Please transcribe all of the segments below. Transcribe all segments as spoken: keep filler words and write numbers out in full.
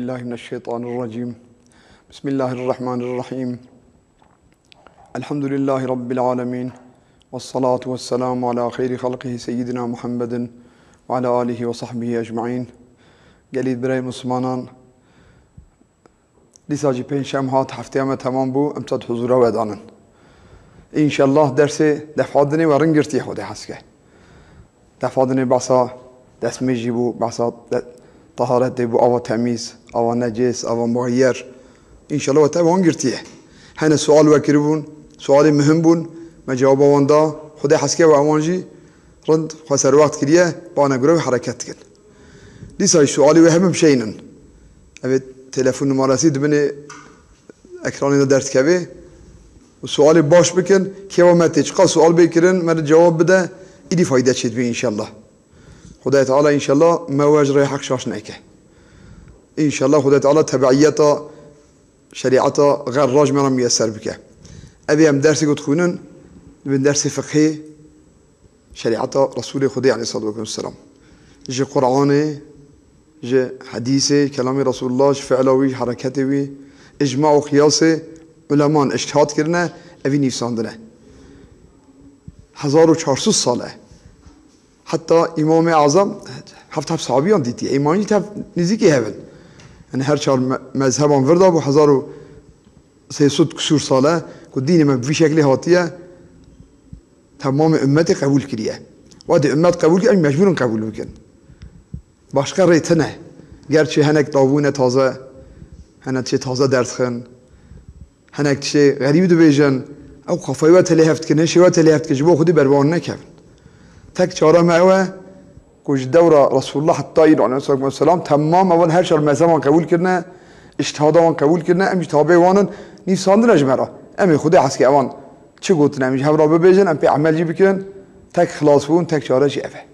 بالله من الشيطان الرجيم. بسم الله الرحمن الرحيم. الحمد لله رب العالمين. والصلاة والسلام على خير خلقه سيدنا محمد وعلى آله وصحبه أجمعين. Gelî birayê Muslimanan, dîsa jî pênc şem hat, hefteya me temam bû, em çad huzura we danin. Înşellah dersê defa dinê we ring girtiye Xwedê hez ke. Defa dinê behsa destmêjî bû, behsa de-, taharetê bû, ava temîz, ava necês, ava muxeyer. Înşallah we te wan girtiye. Hene sual we kiribûn, sualê muhim bûn, me cewaba wan da. Xwedê hez ke we ewan jî rind xwe serwext kiriye, bane gurê wî hereket dikin. Dîsa jî sualê wê hebin bişeynin. Evê telefon numaresî di binê ekranê de derdikeve û sualê baş bikin, kêwa me tê çiqa sual bê kirin, me re cewab bide, îdî fayde çêdibê înşellah. Xwedayê Teala înşellah me we ji rêya heq şaş neke. Înşellah Xwedayê Teala tebeiyeta şerîeta xerra ji me re miyeser bike. Evê em dersê ku dixwînin, dibin dersê fiqhê, şerîeta Resûlê Xwedê aleyhissalatu vesselam. Ji Qur'anê, ji hedîsê, kelamê Resulullah, ji fi'la wî, ji hereketê wî, icma û qiyasê uleman ictihad kirine, evî nivîsandine. Hezar û çar sed sal e. Heta Îmamê Azam heft heft sahabiyan dîtiye. Îman jî tev nêzîkî hev in. Yani her çar me-, mezheban vir de bû hezar û sê sed kusûr sal e ku dînê me bi vî şeklê hatiye. Temamê ummetê qebûl kiriye. Wadî ummet qebûl kir, em mecbûr in qebûl bikin. Başqa rê tine. Gerçi hinek tabûne taze, hinek tiştê taze derdixin, hinek tiştê xerîb dibêjin, ew qafayê we telê hev dikin, hişê we telê hev dikin, ji bo Xwedê berbiwan nekevin. Tek çare me ew e, ku ji dewra Resulullah heta îro aleyhissalatu vesselam temam evan her çar mezheban qebûl kirine, îctihada wan qebûl kirine, em jî tabê wan in, nivîsandine ji me re. Em ê Xwedê hez ke evan çi gotine, em ji hev re bibêjin, em pê emel jî bikin, tek xilas bûn, tek çare jî ev e.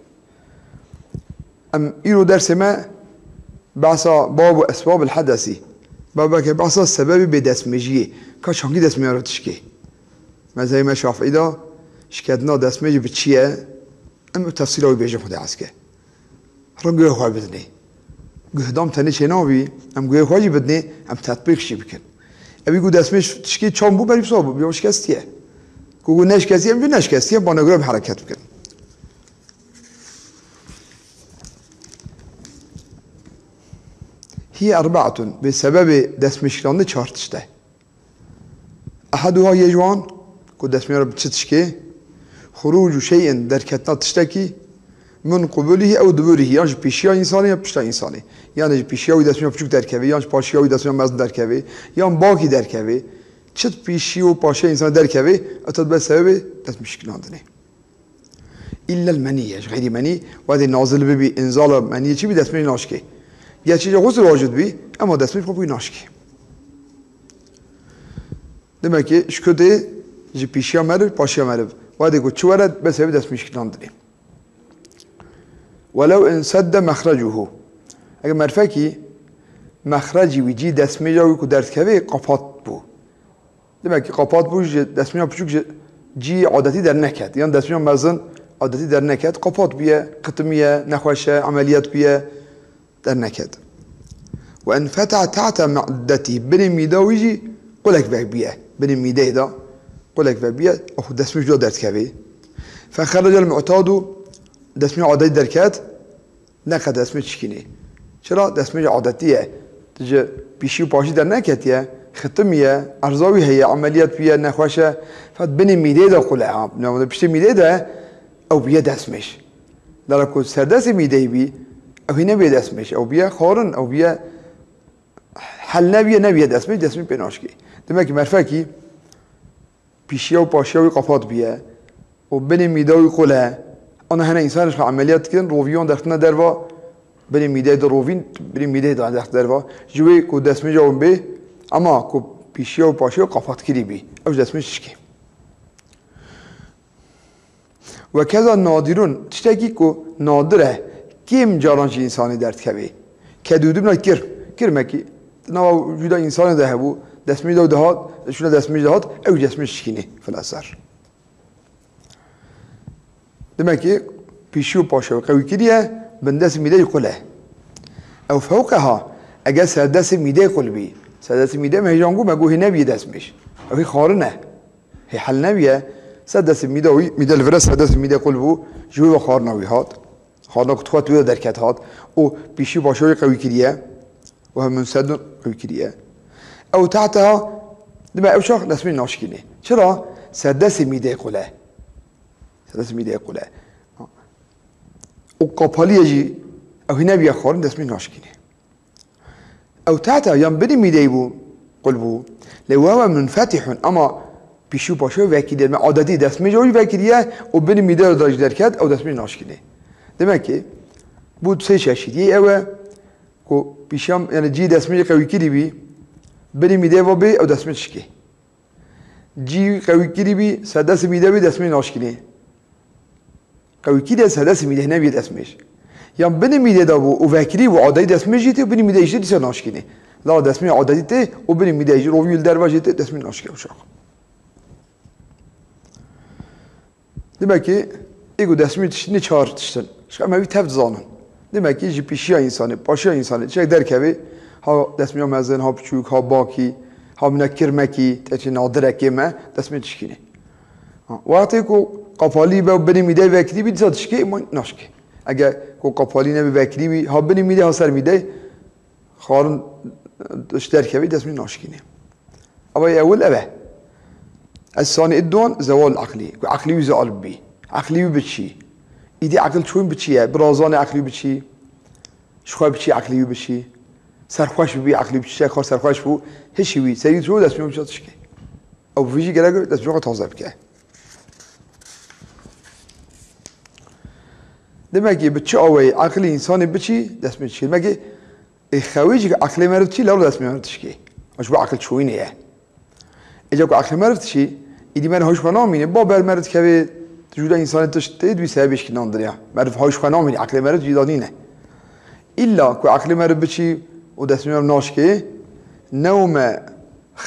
Em îro dersê me behsa bab û esbab el hedesî. Babeke behsa sebebê bêdestmêjiyê. Ka çankî destmêja re tişkê. Mezhebê me Şafîî de şiketina destmêjê bi çi ye? Em bi tefsîla wî bêjin Xwedê hez ke. Ringê xwe bidinê. Guhdam tenê çê nabî, em guhê xwe jî bidinê, em tetbîq jî bikin. Evî ku destmêj tişkê çand bû, berî wisa bû, bîya şikestiye. Ku ku neşkestiye, em jî neşkestiye, bane gure em hereket bikin. Hiye erbe'atun, bi sebebê destmêjkiran de çar tişt e. Ehaduha yê ji wan, ku destmêja bi çi tişkê, xurucu şey'in, derketina tiştekî, min qubulihî ew duburihî, yan ji pêşiya însanê ya pişta însanê. Yan ji pêşiya wî destmêja piçûk derkeve, yan ji paşiya wî destmêja mezin derkeve, yan bakî derkeve. Çi pêşî û paşiya însanê derkeve, ew dibe sebebê destmêjkilandinê. Îllel menî ye, ji xeyrî menî, wedê nazil bibî, înzala menî çi bî destmêj naşkê. Gerçî ji xwe wacib bî, ema destmêj xwe bû naşkê. Demek ki ji ku tê ji pêşiya meriv, paşiya meriv. Wedê ku çi were, bes ev destmêj kilandinê. Welew insedde mexrecuhu. Eger merfekî mexrecî wî, cî destmêja wî ku derdikeve, qapat bû. Demek ki qapat bû, ji destmêja piçûk ji cî adetî derneket. Yan destmêja mezin adetî derneket. Qapat bûye, qitimiye, nexweş e, emeliyat bûye, derneket. Ve enfeta tahta ma'detî. Binê mîda wî jî qulek vek bûye. Binê mîdeyê de qulek vek bûye. Ew destmêj wî derdikeve. Fexerecel mu'tadu. Destmêja adetî derket. Neqe destmêj çikînê. Çira destmêj adetî ye. Tu ji pîşî û paşî derneketiye, xitim ye, erza wî heye, emeliyat bûye, nexweş e. Fet binê mîdeyê de qul e. Ha, navê piştê mîdeyê de ew bûye destmêj. Dara ku serdestê mîdeyê bî, ew hî nebûye destmêj. Ew bûye xwarin, ew bûye hel nebûye, nebûye destmêj, destmêj pê naşkê. Demek ki merfekî pîşiya û paşiya wî qapat bûye û binê mîda wî qul e. Ana hene însan ji xwe emeliyat dikin, roviyan derxistine derva, binê mîdeyê de rovîn, binê mîdeyê de derxist derva. Ji wê ku destmêja wan bê, ema ku pîşiya û paşiya qapat kirî bî. Ew ji destmêj çikê. Ve keza nadirun, tiştekî ku nadir e, kêm caran ji însanê derdikeve. Kedûdibna kir, kirmekî, nava wicûda însanê de hebû, destmêj de dihat, şûna destmêj dihat, ew destmêj şikînê, fil eser. Demek ki, pîşî û paşa wî qewî kiriye, bindestî mîdeyê qul e. Ew fewqeha, Eger serdestê mîdeyê qul bî, serdestê mîdeyê me hêjan got me got hê nebiye destmêj. Ew hê xwarin e. Hê hel nebiye. Serdestê mîde wî, mîde li vir e, serdestê mîdeyê qul bû, ji wê ve xwarina wî hat. Xwarina ku dixwest wê de derket hat. Û pîşî û paşa wî qewî kiriye. Û hem munsedun qewî kiriye. Ew tehteha, dime ew çax destmêj naşkînê. Çira? Serdestê mîdeyê qul e. Serdestê mîdeyê qul e. Û qapalî ye jî, ew hê nebiye xwarin, destmêj naşkînê. Ew tehta yan binî mîdeyî bû, qul bû. Lê wewe munfetihun, ama pîşî û paşa wê vekirî, me adetî destmêja wî vekiriye û binî mîdeya de jî derket, ew destmêj naşkînê. Demek ki, bû sê çeşîdiyê ew e, ku pîşiya, yani cî destmêjê qewîkirî bî, binî mîdeyê ve bê, ew destmêj dişkê. Cî qewîkirî bî, serdestê mîde bî, destmêj naşkînê. Qewîkirî de serdestê mîde nebî destmêj. Yan binî mîde de bû û vekirî bû, adayî destmêj jî tê, binî mîde jî tê, dîsa naşkînê. La destmêj adetî tê û binî mîde jî rovî li derve jî tê, destmêj naşkê û şax. Demek ki, ê ku destmêj tişt ne çar tiştin. Ji em evî tev dizanin. Demek ki, ji pîşiya însanê, paşiya însanê, çek derkevê, ha destmêja mezin, ha piçûk, ha bakî, ha mine kirmekî, te çi nadirekê me, destmêj dişkînê. Ha, wextê ku qapalî be û binê mîdeyê vekirî bî, dîsa dişkê, ma naşkê. Eger ku qapalî nebe vekirî bî, ha binê mîdeyê, ha ser mîdeyê, xwarin ji derkevê, destmêj naşkînê. Ev ê ewil ev e. Es-sani, ê duan, zewal eqlî. Ku eqlî wî zeal bibî. Eqlî wî biçî. Îdî eqil çûn biçî ye. Bi razanê eqlî wî biçî. Ji xwe biçî, eqlî wî biçî. Serxweş bibî, eqlî wî biçî. Çek xwe serxweş bû. Hişî wî, serî çû, destmêj wî dişkê. Ew vî jî gerek destmêja xwe taze bike. Demek ki bi çi awayî eqlê însanê biçî, destmêj dişkê. Demek ki ê xewê jî ku eqlê meriv diçî, lewra destmêja meriv dişkê. Ji bo eqil çûyînê ye. Êca ku eqlê meriv diçî, îdî meriv hewş xwe namîne, ba ber meriv dikevê, tu jûda însanê tişt tê, dibî sebebê şikînan diriya. Meriv hewş xwe namîne, eqlê meriv cî da nîne. Îlla ku eqlê meriv biçî û destmêja meriv naşkê, newme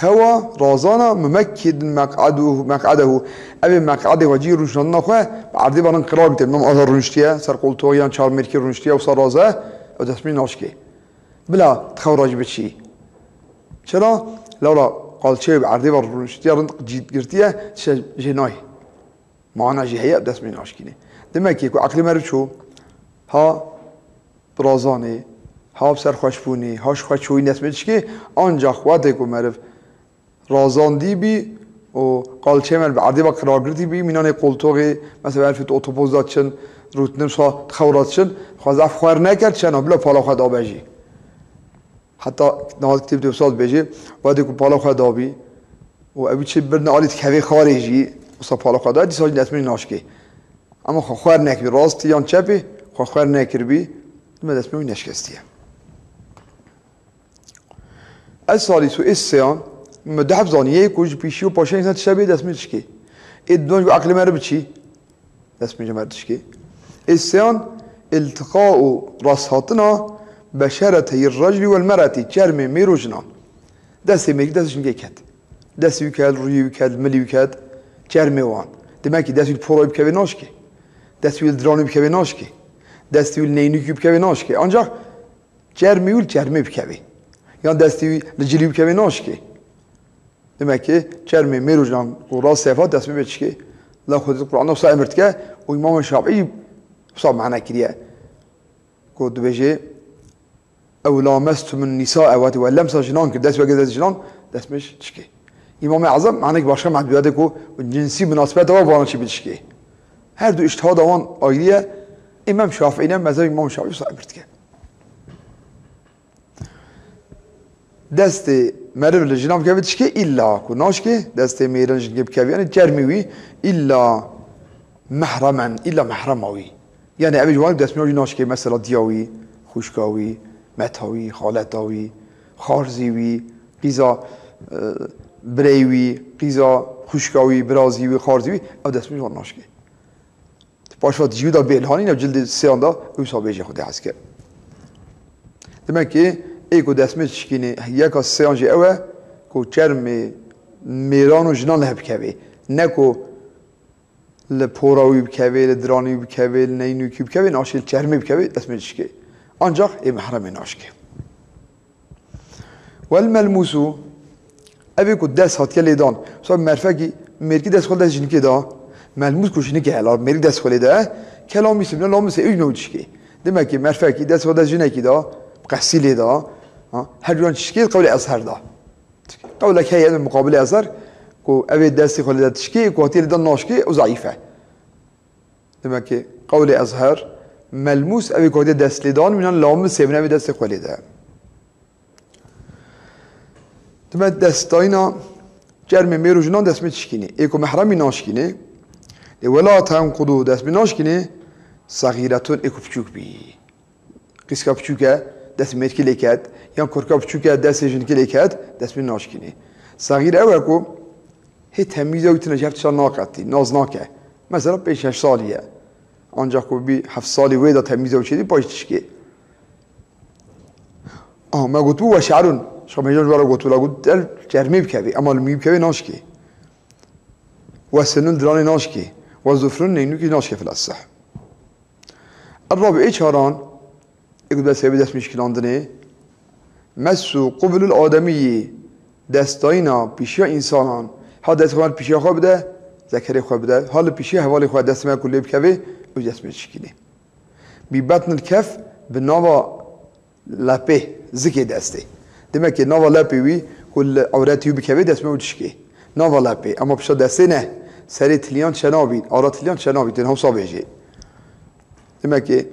Xewa, razana, mumekkidin meq'aduhu, meq'adehu. Ev ê meq'adê xwe cî rûniştandina xwe, bi erdê ve rin qirar bite. Mam ava rûniştiye, ser qoltuğê yan çarmêrkê rûniştiye, wisa raze, ew destmêj naşkê. Bila di xew re jî biçî. Çira? Lewra qalçeyê bi erdê ve rûniştiye, rin cî girtiye, tişe jê nayê. Mana jî heye, destmêj naşkînê. Demek ki ku eqlê meriv çû, ha bi razanê, ha bi serxweşbûnê, ha ji xwe çûyî destmêj dişkê, ancax wextê ku meriv razandî bî û qalçeyê meriv bi erdê ve qirar girtî bî, mînanê qoltoxê, mesela, herfê tu otobus de diçin, rûtinin wisa di xew re diçin, xweza xwer neket, çena bila pala xwe dabe jî. Heta niha kitêb de wisa dibêje, wextê ku pala xwe dabî û ew çi birine alî dikevê xarê jî, wisa pala xwe da, dîsa jî destmêj naşkê. Ama xwe xwer nekirî, rastî yan çepê, xwe xwer nekiribî, dime destmêj wî neşkestiye. Es-salisu, ê sêyan, me dehf zanî, yê ku ji pîşî û paşê însan tişte bê destmêj dişkê. Ê duan ji eqlê meriv biçî, destmêja meriv dişkê. Ê sêyan, iltiqa û rasthatina beşereteyî raclî wel meretî, çermê mêr û jinan. Destê mêrkî dest jingê ket. Destê wî ket, rûyê wî ket, milî wî ket, çermê wan. Demek ki destê wî li pora wî bikevê naşkê. Destê wî li diranê wî bikevê naşkê. Destê wî li neynûkî wî bikevê naşkê. Ancax çermê wî li çermê bikevê. Yan destê wî li cilî wî bikevê naşkê. Demek ki çermê mêr û jinan ku rast sefa destmêj bê dişkê. La Xwedê Qur'an wisa emir dike û Îmam Şafî wisa mane kiriye. Ku dibêje, "Ew lamestumun nisa", ew hatî we lemsa jinan kir, dest weke dest jinan, destmêj dişkê. Îmam Ezem manek başka mane diyade ku cinsî munasebeta we vana çi bidişkê. Her du îctihada wan ayrî ye. Îmam Şafî ne, mezheb Îmam Şafî wisa emir dike. Destê meriv li jinan bikeve dişkê, îlla ku naşkê, destê mêrin jingê bikeve, yani çermê wî, îlla mehremen, îlla mehrema wî. Yani ev ji wan destmêja wî naşkê, mesela diya wî, xwişka wî, meta wî, xaleta wî, xarzî wî, qîza, e, birey wî, qîza xwişka wî, birazî wî, xarzî wî, ev destmêj wan naşkê. Paşva dijî da bêlhanî ne cildê sêyan da, wisa bêjê Xwedê hez ke. Demek ki ê ku destmêj dişkînê yeka sêyan jî ew e ku çermê mêran û jinan li hev bikevê. Ne ku li pora wî bikevê, li diranî wî bikevê, li neynûkî bikevê, naşkê li çermê bikevê, destmêj dişkê. Ancax ê mehremê naşkê. Wel melmûsû, ev ê ku dest hatiye lêdan. Mesela merfekî mêrkî dest xwe dest jinikê da. Melmûs ku jinikê hela, mêrkî dest xwe lê de. Ke lamîsê, bila lamîsê, ew jî ne tişkê. Demek ki merfekî dest xwe dest jinekî da, qesî lê da. Ha, her duyan tişkê qewlê ezher da. Qewlek heye li muqabilê ezher, ku ev ê destê xwe lê de tişkê, ku hatiye lêdan naşkê, û zeîf e. Demek ki qewlê ezher, melmûs, ev ê ku hatiye dest lêdan, mînan lamîsê, min ev ê destê xwe lê de. Dime destdayîna çermê mêr û jinan destmê tişkînê. Ê ku mehremî naşkînê. Lê wela tenqudu destmê naşkînê, sexîretun ê ku piçûk bî. Qîska piçûk e, destê mêrkî lê ket, yan kurka piçûk e, destê jinikî lê ket, destmê naşkînê. Sexîr ew e ku hê temîza wî tine ji hev tişta naqetî, naz nake. Mesela pênc şeş salî ye. Ancak ku bî heft salî wê de temîza wî çêdî, paş tişkê. Ah, me gotibû we şe'run. Şixemêjan ji we re gotibû, la got, el çermê bikevê, ema li mî bikevê naşkê. We sinun diranê naşkê. We zufrun neynûkî naşkê fil eseh. El rabi ê çaran, ê ku dest hebe destmê şkilandinê. Mesû qubilul ademiyî, destdayîna pîşiya însanan. Ha dest xwe pîşiya xwe bide, zekerê xwe bide. Ha li pîşiya hevalê xwe destê me ku lê bikevê, ew destmê şikînê. Bi betnil kef, bi nava lepê, zikê destê. Demek ki nava lepê wî ku li ewretî wî bikevê destmê wî dişkê. Nava lepê, ema pişta destê ne. Serê tiliyan çenabî, ara tiliyan çenabî, tên hewsa bêjê. Demek ki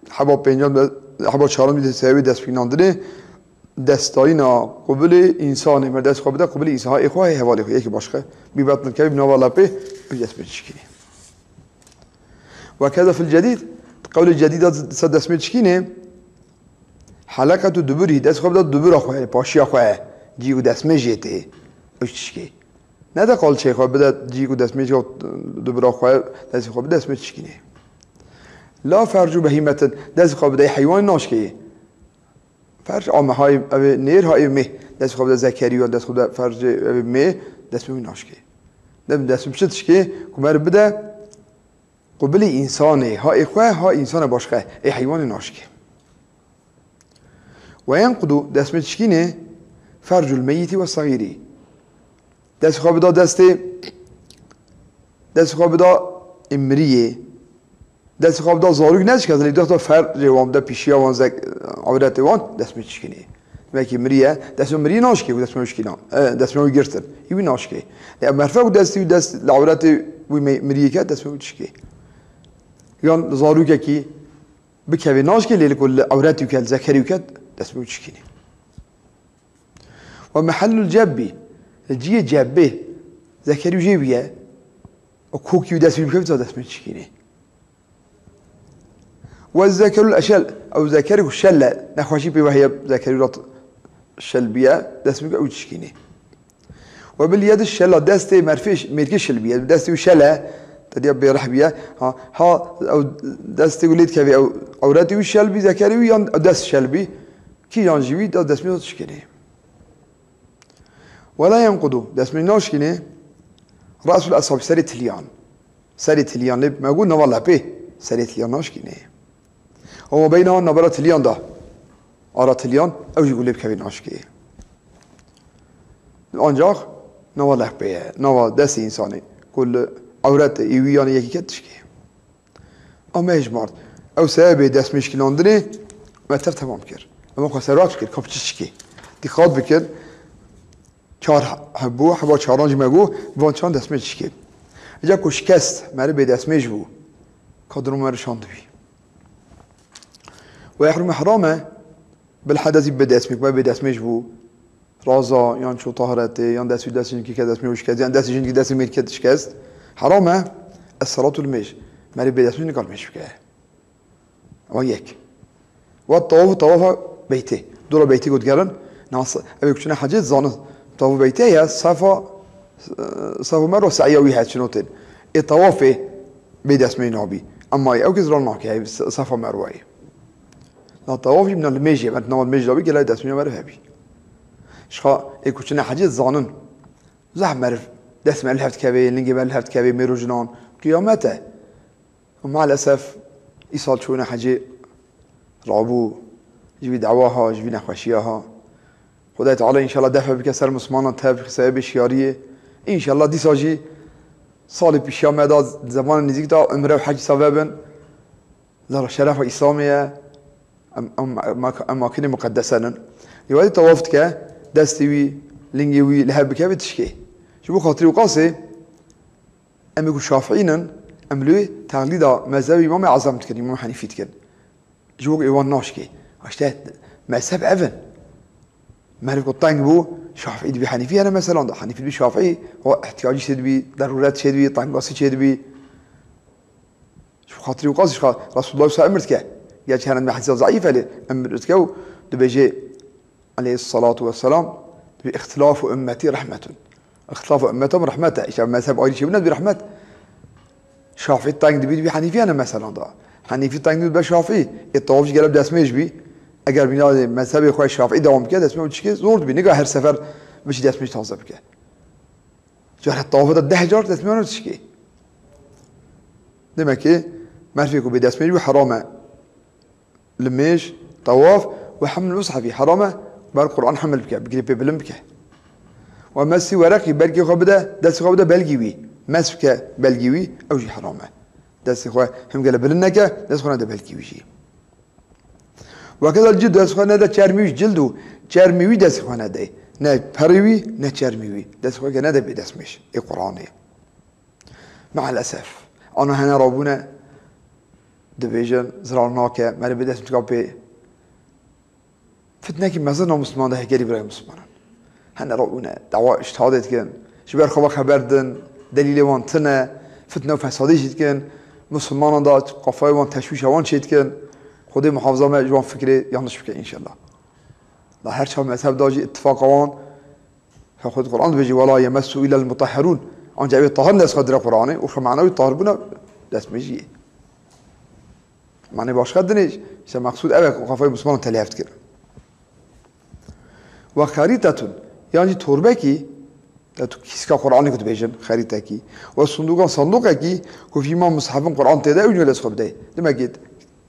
heba pêncan de, heba çaran de sewê destpînandinê, destayîna qubilê însanê, me dest xwe bide qubilê însan, ha ê xwe, hê hevalê xwe, yekî başqe. Bi betnil kef, bi nava lepê, ew destmê dişkînê. Ve keza fil cedîd, qewlê cedîda ser destmê dişkînê, heleqetu duburî, dest xwe bide dubura xwe, yani paşiya xwe, cî ku destmê jê tê, ew tişkê. Ne de qalçê xwe bide cî ku destmê jê dubura xwe, destê xwe bide destmê dişkînê. La fercu behîmetin, dest xwe bide heywanê naşkê. Ferc a me, hay ev ê nêr, hay ev ê mê. Dest xwe bide zekerî, dest xwe bide fercê ev ê mê, destmê wî naşkê. Ne destmê çi dişkê, ku me bide qubilî însanê, ha ê xwe, ha însana başqe, ê heywanê naşkê. Ve yenqudu, destmê dişkînê, fercul meyîtî ve sexîrî. Dest xwe bida destê, dest xwe bida ê miriyê. Dest xwe bida zarok ne dişkez, lê dexta fercê wan bide pîşiya wan zek, ewretê wan, destmê dişkînê. Wekî miriye, destmê miriyê naşkê, ku destmê wî şkîna, e, destmê wî girtin. Î wî naşkê. Lê ev merfek û destê wî dest li ewretê wî me-, miriyê ket, destmê wî dişkê. Yan zarokekî bikevê naşkê, lê li ku li ewretî wî ket, li zekerî wî ket, destmê wî dişkînê. Ve mehellul cebbî, li cihê cebbê, zekerî wî jê bûye, û kokî wî dest wî bikevî, destmê dişkînê. Ve zekerul eşel, ew zekerê ku şel e, nexweşî pê ve heye, zekerî rat şel bûye, destmê ew dişkînê. Ve bil yedi şela, destê merfê ş-, mêrkê şel bûye, destê wî şel e, te diya bêreh bûye, ha, ha, ew destê wî lê dikevê, ew ewretê wî şel bî, zekerê wî yan ew dest şel bî, kîjan jî wî, da destmê dişkînê. Wela yenqudu, destmê naşkînê, re'sul esabî, serê tiliyan. Serê tiliyan lê me got nava lepê, serê tiliyan naşkînê. Ama beyna navbera tiliyan da, ara tiliyan, ew jî ku lê bikevê naşkê. Ancak nava lepê ye, nava destê însanê, ku li ewretê wî yanê yekî ket dişkê. Em hejmart. Ew sebebê destmêşkilandinê me tev temam kir. Em xwe serhat kir, ka çi çikê. Dîqat bikin, çar hebû, heba çaran jî me bû, van çaran destmêş çikê. Eca ku şikest, meri bê destmêş bû, ka durum me rişandibî. Ve yehrum, heram e, bil hedesî bê destmêş, me bê destmêş bû. Raza, yan çû taharetê, yan destî destê jinkî ke destmê wî şikest, yan destê jinkî destê mêrkê şikest. Heram e, es-salatu li mêj. Merî bê destmêj nikar mêj bike. Ewa yek. Wa tawaf, tawafa beytê. Dora beytê got gerin. Nas, ev ê ku çine hecê zanin. Tawafa beytê ye, Safa, e, Safa Merwa se'ya wî hecî notin. Ê tawafê bê destmêj nabî. Ema ew kes ran nake, ev Safa Merwayê. La tawaf jî bina li mêjê, me nava mêj dabî gelay destmêja meriv hebî. Şixa ê ku çine hecê zanin. Zehf meriv, dest meriv hev dikevê, lingê meriv hev dikevê, mêr û jinan. Qiyamet e. Û maalesef îsal çûne hecê rabû, ji vî dawa ha, ji vî nexweşiya ha. Xwedayê Teala înşallah defe bike ser Mislimanan tev sebebê şiyariyê. Înşallah dîsa jî salê pêşiya me da, zemanê nêzîk da umre û hec îsa vebin. Zara şerefa Îslamê ye. Em, em, em, em makinê muqedese nin. Lê wextê tawaf dike, destê wî, lingê wî li hev bike, vê tişkê. Ji bo xatirî Wiqasê, em ê ku Şafîî nin, em li wê teqlîda mezhebê Îmamê Ezem dikin, Îmam Henîfî dikin. Ji bo ku ê wan naşkê. Îşte mezheb ev in. Meriv ku teng bû, Şafîî dibî, Henîfî hene meselan da. Henîfî dibî, Şafîî, o ihtiyacî çêdibî, derûret çêdibî, tengasî çêdibî. Ji xatirî Wiqas jî Resulullah wisa emir dike. Gerçi hene me hedîsa zeîf e lê emir dike û dibêje aleyhissalatu vesselam, dibê, "Îxtilafu ümmeti rahmetun." Îxtilafu ümmeta min rehmet e. Îşte mezheb ayrî çêbûne dibî rehmet. Şafîî teng dibî, dibî Henîfî hene meselan da. Henîfî teng dibî be Şafîî. Ê tawaf jî gere bi destmêj bî. Eger bîna mezhebê xwe Şafîî dewam bike, destmêj çikê zor dibî. Niga her sefer biçî destmêj taze bike. Cara tawafê de deh car destmêj tişkê. Demek ki merfê ku bê destmêj bû heram e. Limêj, tawaf û heml mushefî heram e, ber Quran heml bike, bi girê pê bilind bike. Û mesî wereqî, belgê xwe bide, destê xwe bide belgî wî. Mes bike belgî wî, ew jî heram e. Destê xwe him gele bilind neke, destê xwe nede belgî wî jî. Wekeda cil destê xwe nede çermî wî, cil û çermî wî destê xwe nede. Ne perê wî, ne çermî wî. Destê xwe ke nede bê destmêj. Ê Quranê. Me'lesef. Ana hene rabûne dibêjin, zirar nake, mere bê dest tika pê. Fitnekî mezin a Musliman de heye, gelî birayê Muslimanan. Hene rabûne, dawa îctihadê dikin, ji ber xwe ve xeber din, delîlê wan tune, fitne û fesadê jî dikin, Muslimanan da qafayê wan teşwîşa wan çê dikin. Xwedê muhafaza me ji wan fikrê yanlış bike înşallah. La her çav mezheb da jî ittifaqa wan, Xwedê Quran dibêje, "Wela yemessu illa l-mutahherun." Anca ew ê tahir dest xwe dire Quranê, û xwe mana wî tahir bûna destmêjiyê. Manê başqa dinê, îşte meqsûd ev e ku qafayê Muslimanan telef dikir. Ve xerîtetun, yan jî torbekî, ya tu kîska Quranê ku dibêjin, xerîtekî. Ve sundûkan, sandoqekî ku fî ma mushefin Quran tê de, ew jî dest xwe bideyê. Demek ki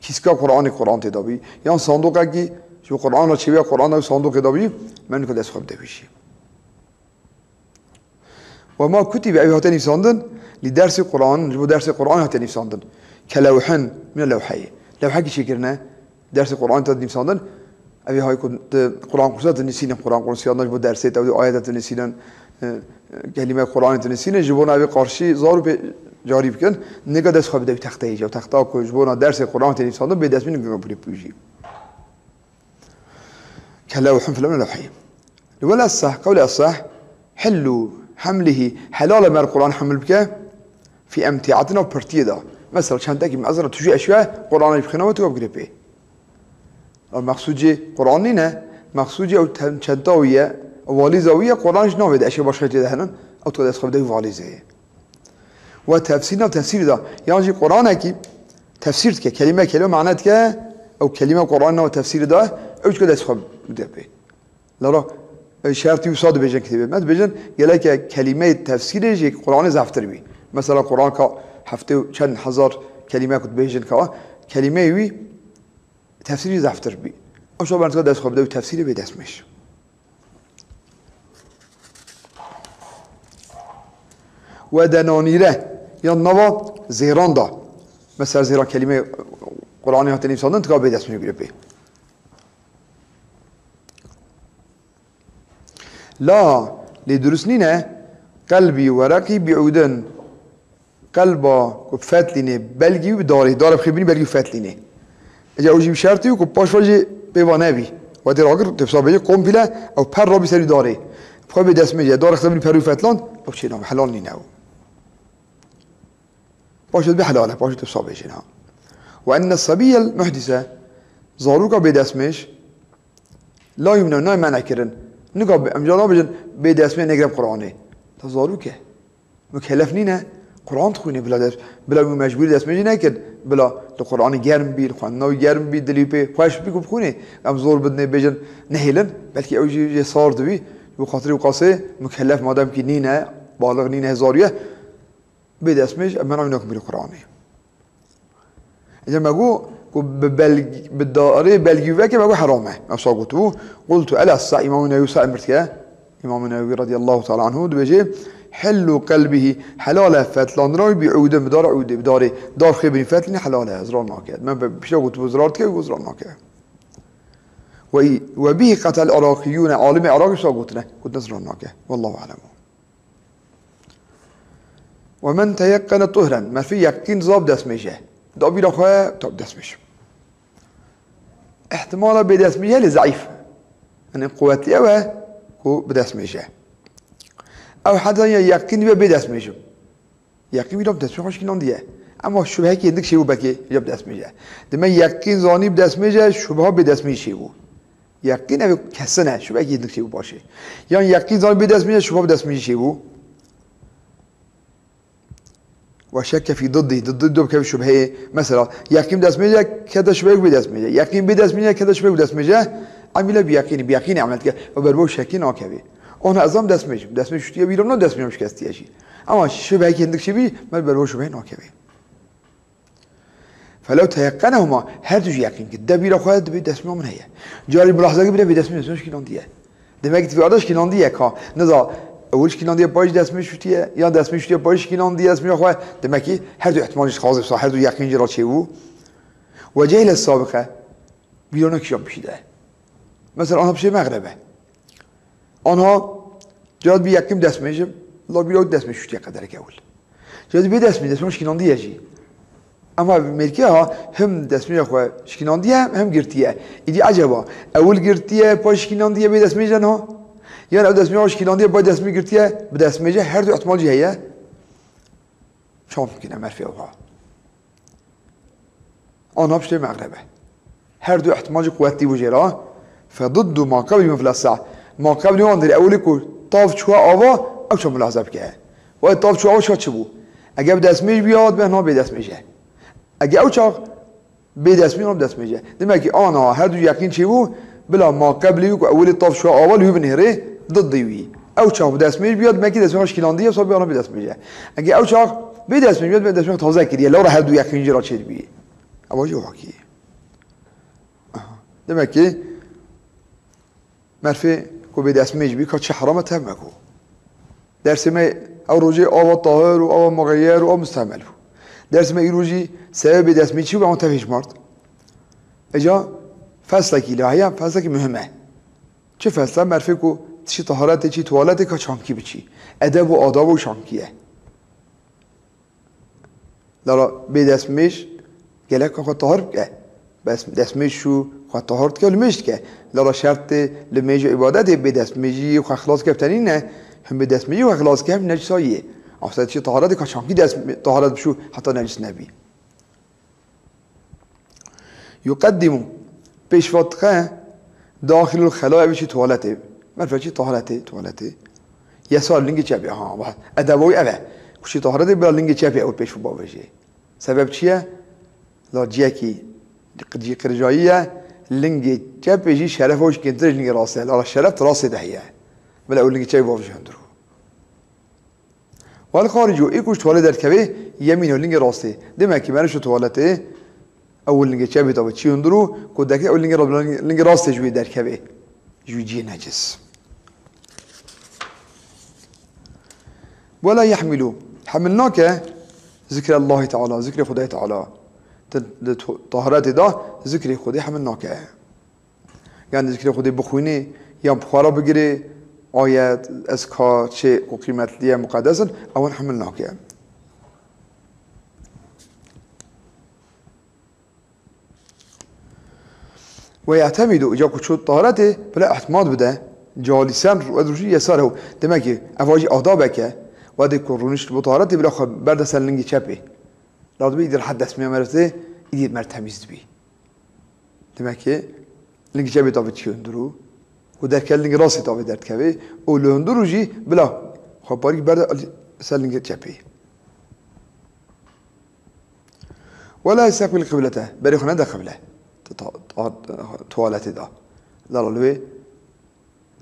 kîska Quranê, Quran tê de bî. Yan sandoqekî ji bo Quran re çêbiya Quran ew sandoqê de bî, me niko dest xwe bide wî jî. Ve ma kutîbe, ew hate nivîsandin, lî dersê Quran, ji bo dersê Quran hate nivîsandin. Ke lewhin, mine lewheyê. Lewhekî çêkirine, dersê Quran te nivîsandin. Ev hay ku di Quran kursa dinivîsînin, Quran kursiya ji bo dersê te, ew ayete dinivîsînin, e, e, kelîme Quranê dinivîsînin, ji bona ev ê qarşî zar û pê carî bikin. Nika dest xwe bide wî texteyê, ew texta ku ji bona dersê Quran tê nivîsandin, bê destmîn nika bûrê pûjî. Ke lewhun fil lewhî. Li wel esah, qewlê esah, hillu hemlihî, helal e mer Quran hemil bike, fî emtiatina pirtiyê de. Mesela çentekî mezin e, tu jî eşya Quran jî bixîne we tu bigire pê. Ew meqsûd jî Quran nîne, meqsûd jî ew ten-, çenta wî ye, ew valîza wî ye, Quran jî navê de eşya başqa jê de henin, ew tu dest xwe bide wî valîzê ye. Ve tefsîr nav tefsîrê de. Yan jî Quranekî tefsîr dike. Kelîme kelîme mane dike. Ew kelîme Quran nav tefsîrê de. Ew çika dest xwe bide pê. Lera, e, şertî wisa dibêjin kitêbê. Me dibêjin geleke kelîmeyê tefsîrê jî Quranê zeftir bî. Mesela Quran ka heftê û çend hezar kelîme ku dibêjin ka kelîmeyê wî tefsîrî zeftir bî. Ew şo berntika dest xwe bide wî tefsîrê bê destmêj. We denanîre yan nava zêran da. Mesela zêran kelîme Quranê hate nivîsandin, tika bê destmêj bigire pê. La, lê durust nîne, qelbî wereqî bi'ûdin. Qelba ku fetlînê, belgî wî bi darê, dare bixê bînî belgî wî fetlînê. Ece ew jî bi şertî ku paş ve jî pê va nebî. Wextê ragir, tu wisa bêjî, komple ew per rabî serî darê. Bi xwe bê destmêj e, darê xwe bînî per wî fetland, ew çê nabe, helal nîne ew. Paşê dibê helal e, paşê tu wisa bêjî, ha. Ve enne sebiyel muhdise, zaroka bê destmêj, la yumne, nayê mene kirin. Nika bi-, em ca nabêjin, bê destmêj negire bi Quranê. Ta zarok e. Mukellef nîne, Quran dixwîne, bila dest, bila wî mecbûrî destmêjî nekin, bila li Quranê germ bî, li xwendina wî germ bî, dilî pê xweş bî ku bixwîne. Em zor bidinê bêjin, nehêlin, belkî ew jî jê sar dibî, ji bo xatirê wî qasê mukellef madem kî nîne, balix nîne, zarû ye, bê destmêj, em mena wî nakin bîrî Quranê. Îca me got, Ku bi belg-, bi darê belgî veke me got heram e. Ew sa gotibû. Qultu, ela sa, Îmam Newî sa emir dike. Îmam Newî radiyallahu teala anhu dibêje, "Hillu qelbihî, helal e fetlandina wî bi udin, bi dara udê, bi darê, dar xwe bînî fetlîne helal e, zirar nake." Me be-, pişta gotibû zirar dike, got zirar nake. Ve, ve bihî qetel Iraqiyûne, alimê Iraqî sa gotine, gotine zirar nake. Wallahu alem. Ve men teyekkene tuhren, merfê yeqîn zab destmêje. Da bîra xwe, tab destmêj. Îhtimala bê destmêje lê zeîf. Yani quwetli ew e ku bi destmêje. Ew heta ya yeqîn dibe bê destmêjim. Yeqîn bîra bi destmêj xwe şikînandiye. Ema şubhekî hindik çêbû bekê ya bi destmêje. Dime yeqîn zanî bi destmêje, şubha bê destmêj çêbû. Yeqîn ev kesin e, şubhekî hindik çêbû paşê. Yan yeqîn zanî bê destmêje, şubha bi destmêjî çêbû. Ve şekke fî diddî, diddî do bikeve şubheyê. Mesela, yeqîn destmêje, kete şubheyek bê destmêje. Yeqîn bê destmêje, kete şubheyek bê destmêje. Emîle bi yeqînî, bi yeqînî emel dike. Ve ber bo şekî nakevî. Ona ez am destmêjim. Destmêj şutiye bîra, no destmêj şikestiye jî. Ama şubheyek hindik çêbî, me ber bo şubheyê nakevî. Felew teyeqenehuma, her du jî yeqîn kir. De bîra xwe dibe destmêja min heye. Carî milahaza kir bîra bê destmêj, destmêj şikînandiye. Demek ki tivî arda şikînandiye ka. Niza, ewil şikînandiye payî destmêj şutiye, ya destmêj şutiye payî şikînandiye destmêja xwe. Demek ki her du ihtimal jî xazê sa, her du yeqîn jî ra çêbû. Ve cehle sabiqe. Bîra nekişa pişî de. Mesela, anha pişê mexrebe. Anha, cad bi yeqîn destmêjim, la bîra destmêj şutiye qederek ewil. Cad bê destmêj, destmêj şikînandiye jî. Ama mêrke ha, hem destmêja xwe şikînandiye, hem girtiye. Îdî eceba, ewil girtiye, pa şikînandiye bê destmêje niha? Yan ew destmêja xwe şikînandiye, pa destmêj girtiye, bi destmêje her du ihtimal jî heye. Çawa mumkin e merfê ew ha? Ana piştê mexrebe. Her du ihtimal jî quwetî bû jê re. Fe diddu ma qeblî min fil esah. Ma qeblî wan dirê ewilî ku tav çûye ava, ew çawa milahaza bike. Wê tav çûye ava çawa çi bû? Ege bi destmêj biya, dibe niha bê destmêj e. Ege ew çax bê destmêj, niha bi destmêj e. Demek ki ana her du yeqîn çêbû, bila ma qeblî wî ku ewilî tav çûye ava li wî binihêrê, diddî wî. Ew çax bi destmêj biya, demek ki destmêj xwe şikîlandiye, wisa biya niha bê destmêj e. Ege ew çax bê destmêj biya, demek destmêj xwe taze kiriye, lewra her du yeqîn jî re çêdibî. Ew jî wekî. Aha. Demek ki merfê ku bê destmêj bî, ka çi heram e, tev me ku. Dersê me ew rojê ava tahir û ava muxeyer û ava mustemel bû. Dersê me îro jî sebebê destmêj çi bû, ewan tev hişmart. Eca feslekî la heye, feslekî muhim e. Çi fesle? Merfê ku çi taharetê, çi tuwaletê, ka çankî biçî. Edeb û adab û çankî ye. Lala bê destmêj gelek xwe tahir bike. Bes destmêj şû xwe tahir dike û limêj dike. Lala şertê limêj û îbadetê bê destmêjî xwe xilas dike bi tenî ne, him bê destmêjî xwe xilas dike, him necîsa yê. Aslında çi taharetê ka çankî dest taharet bişû heta necîs nebî. Yuqeddimu, pêşva dixe, daxilul xela, ev çi tuwaletê. Merfê çi taharetê, tuwaletê. Yesar, lingê çepê, ha, va, edeba wî ev e. Ku çi taharetê bila lingê çepê ew pêşva bavêjê. Sebeb çi ye? La ciyekî, cî qircayî ye, lingê çepê jî şerefa wî jî kêmtir e ji lingê rastê. La şeref di rastê de heye. Bila ew lingê çepê bavêje hundir. Wal xaricu, ê ku ji tuwaletê derdikeve, yemîno, lingê rastê. Demek ki meriv çû tuwaletê, ew lingê çepê tabe çî hundir û ku derkeve ew lingê ra-, lingê rastê ji wê derkeve. Ji wî cihê necis. Wela yehmilu, hemil nake zikrellahî teala, zikrê Xwedayê teala. Di, di tu-, taharetê de zikrê Xwedê hemil nake. Yan zikrê Xwedê bixwînê, yan bi xwe re bigirê, ayet, ezkar, çi ku qîmetli ye, muqedes in, ewan hemil nake. Ve ye'temidu, îca ku çû taharetê, bila îtimad bide, calîsen, wed rûnişt yesar ew. Demek ki, eva jî adabek e, wedê ku rûnişt bo taharetê, bila xwe berde ser lingê çepê. La dibê îdî rehet destmêja meriv tê, îdî meriv temîz dibî. Demek ki lingê çepê tavê çi hundir û, û derkeve lingê rastê tavê derdikevê û li hundir û jî bila xwe parîk berde ser lingê çepê. Wela yesteqbil qiblete, berê xwe nede qibla. Tu ta-, ta-, tuwaletê de. Lala li wê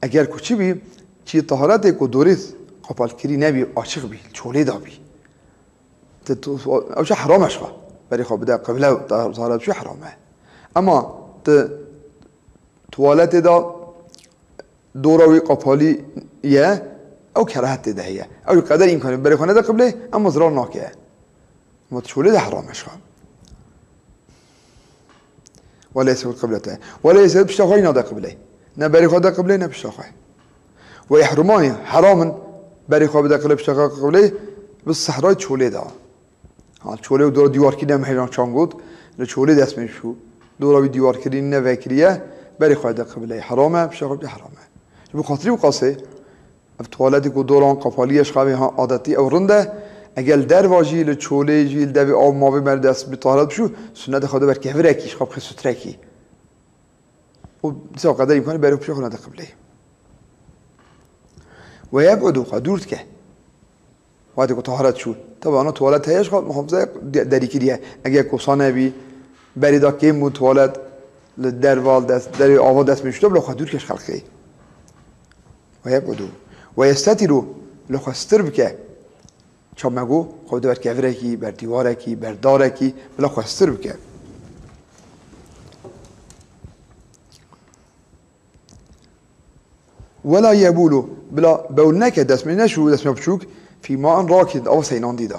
Eger ku çi bî, çi taharetê ku dorê qapalkirî nebî, açiq bî, çolê de bî. Te tu, ew çi heram e ji xwe. Berê xwe bide qible û ta-, taharet çû heram e. Ema tu tuwaletê de dora wî qapalî ye, ew kerahet tê de heye. Ew qeder îmkanê berê xwe nede qiblê, ema zirar nake. Ema tu şolê de heram e ji xwe. Wele yesewil qiblete. Wele yesewil pişta xwe yî nade qiblê. Ne berê xwe de qiblê, ne pişta xwe. Ve yehrumanî, heram in berê xwe bide qiblê, pişta xwe qiblê, bi sehray çolê de. Ha, çolê û dora dîwarkirî ne mehêjan çan got, li çolê dest pê çû. Dora wî dîwarkirî ne vekiriye, berê xwe de qibleyê heram e, pişta xwe bide heram e. Ji bo xatirî wî qasê, ev tuwaletê ku dora wan qapalî ye, ji xwe vê ha adetî ew rind e. Eger li derva jî, li çolê jî, li devê av mavê me dest bi taharet bişû, sunet e xwe de ber kevirekî, ji xwe bixê strekî. Û dîsa qeder îmkanî berê pişta xwe nede qibleyê. Ve yeb'udu, xwe dûr dike. Wextê ku taharet çû. Tabi ana tuwalet heye, ji xwe muhafaza de-, derî kiriye. Eger kosa nebî, berê de kêm bû tuwalet, li derva, li dest, derê ava dest pê çû, bila xwe dûr ke ji xelkê. Ve yeb'udu. Ve yestetiru, bila xwe stir bike. Çamek û xwe bide ber kevirekî, ber dîwarekî, ber darekî, bila xwe stir bike. Wela yebûlu, bila bewl neke, destmî neşû, destmîya biçûk, fî main rakid, ava seynandî de.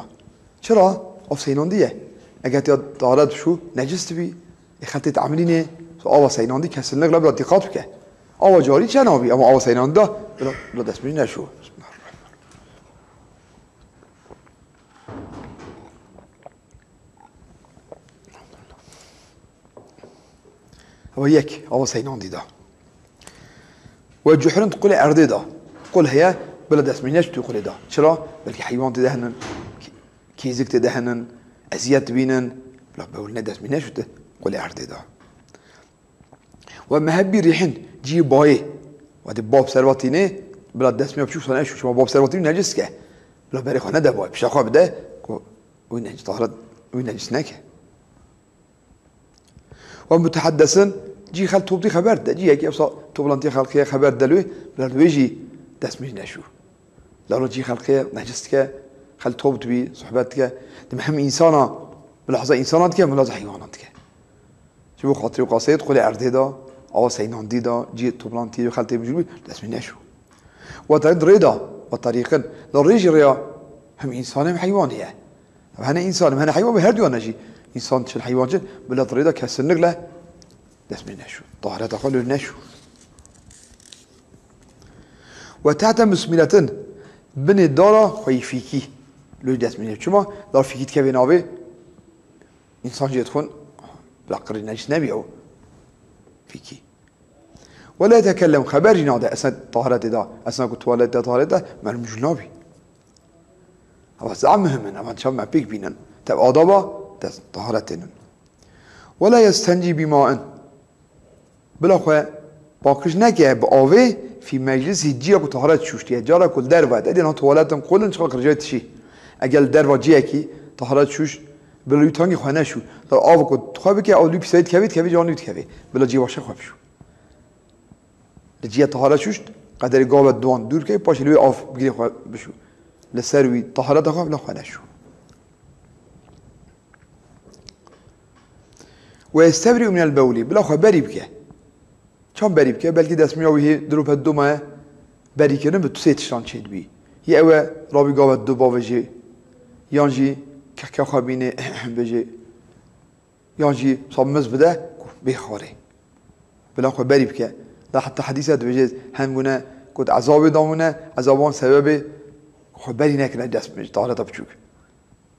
Çira? Av seynandî ye. Eger tiya taharet bişû, necis dibî, ê xeltê te'milînê, ava seynandî kesinlikle bila dîqat bike. Ava carî çe nabî, ema ava seynandî de, bila, bila destmî neşû. Ewa yek, ava seynandî de. Ve cuhrin di qulê erdê de. Qul heye, bila destmî neşû di qulê de. Çira? Belkî heywan tê de henin, kê-, kêzik tê de henin, eziyet dibînin, bila bewline destmî neşû di qulê erdê de. Ve mehebbî rîhin, cihê bayê. Wextê bab serva tînê, bila destmîya biçûk sane şu, şima bab serva tînî necis ke. Bila berê xwe nede bayê, pişta xwe bide, ku wî necis, taharet, wî necis neke. Ve muteheddesin, cî xelk top dî xeber de, cî yekî ewsa toplantiya xelkê xeber de li wê, bila li wê jî destmî neşû. Lalo cî xelkê necis dike, xelk top dibî, sohbet dike. Dime hem însana, milaza însana dike, milaza heywana dike. Ji bo xatirê qaseyê di qulê erdê de, ava seynandî de, cî toplantiyê xeltê mijûl bî, destmî neşû. Ve terîq di rê de, ve terîqin, li rê jî rêya hem însan hem heywanê ye. Hene însan hem hene heywan, her duyan jî însan çin, heywan çin, bila di rê de kesinlikle destmî neşû. Tahareta xwe lê neşû. Ve tehte musmîretin, binê dara xweyî fîkî. Lê destmî neşû. Çima? Dar fîkî dikeve navê însan jê dixwin, bila qirî necis nebî ew fîkî. Ve la yetekellem, xeber jî nade, esna taharetê de, esna ku tuwalet de, taharet de, melûm jû nabî. Eva zaf muhim in, eva çav me pêk bînin. Tev adaba dest taharetê nin. Ve la yestencî bîmain. Bila xwe paqij neke bi avê fî meclisî, ciya ku taharet şûştiye. Cara ku li derve, te dîna tuwaletin qul in, çiqa qircayê tişî. Eger li derva ciyekî taharet şûş, bila wî tangî xwe neşû. Dar av ku xwe bike, ew li pîsayî dikevê, dikevê, ciwan wî dikevê. Bila cî başe xwe bişû. Li ciya taharet şûşt, qederê gavê duwan dûr ke, paşê li wê av bigirê xwe bişû. Li ser wî tahareta xwe bila xwe neşû. Ve yestebrî'u minel bewlî, bila xwe berî bike. Çand berî bike? Belkî destmîya wî hê dilopet doma ye, berî kirin bi tu sê tiştan çêdibî. Yê ew e, rabî gavê du bavêjê, yan jî kehkeh xwe bînê bêjê, yan jî sa miz bide ku bê xwarê. Bila xwe berî bike. Da heta hedîse dibêje, hem gune ku di ezabê damûne, ezaban sebebê xwe berî nekirine dest tahareta biçûk.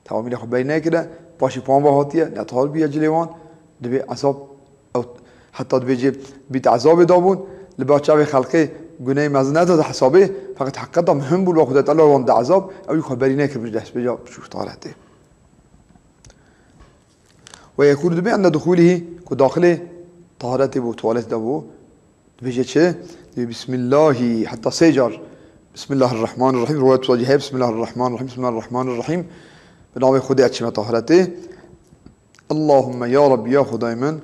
Tewamî lê xwe berî nekirine, paşê pan ve hatiye, netahar bûye cilê wan, dibê ezab, ew heta dibêje bît ezabê dabûn, li ba çavê xelkê guneyê mezin nedate hesabê, feqet heqeta muhim bû, li ba Xwedê Teala wan da ezab, ew jî xwe berî nekir bi destpêca biçûk taharetê. Ve yekûlu dibê ende duxûlihî, ku daxilê taharetê bû, tuwaletê de bû, dibêje çi? Dibê Bismillahî, heta sê car. Bismillahirrahmanirrahîm. Rivayet wisa jî heye, Bismillahirrahmanirrahîm, Bismillahirrahmanirrahîm. Bi navê Xwedê ez çime taharetê. Allahümme, ya Rabbi, ya Xwedayê min,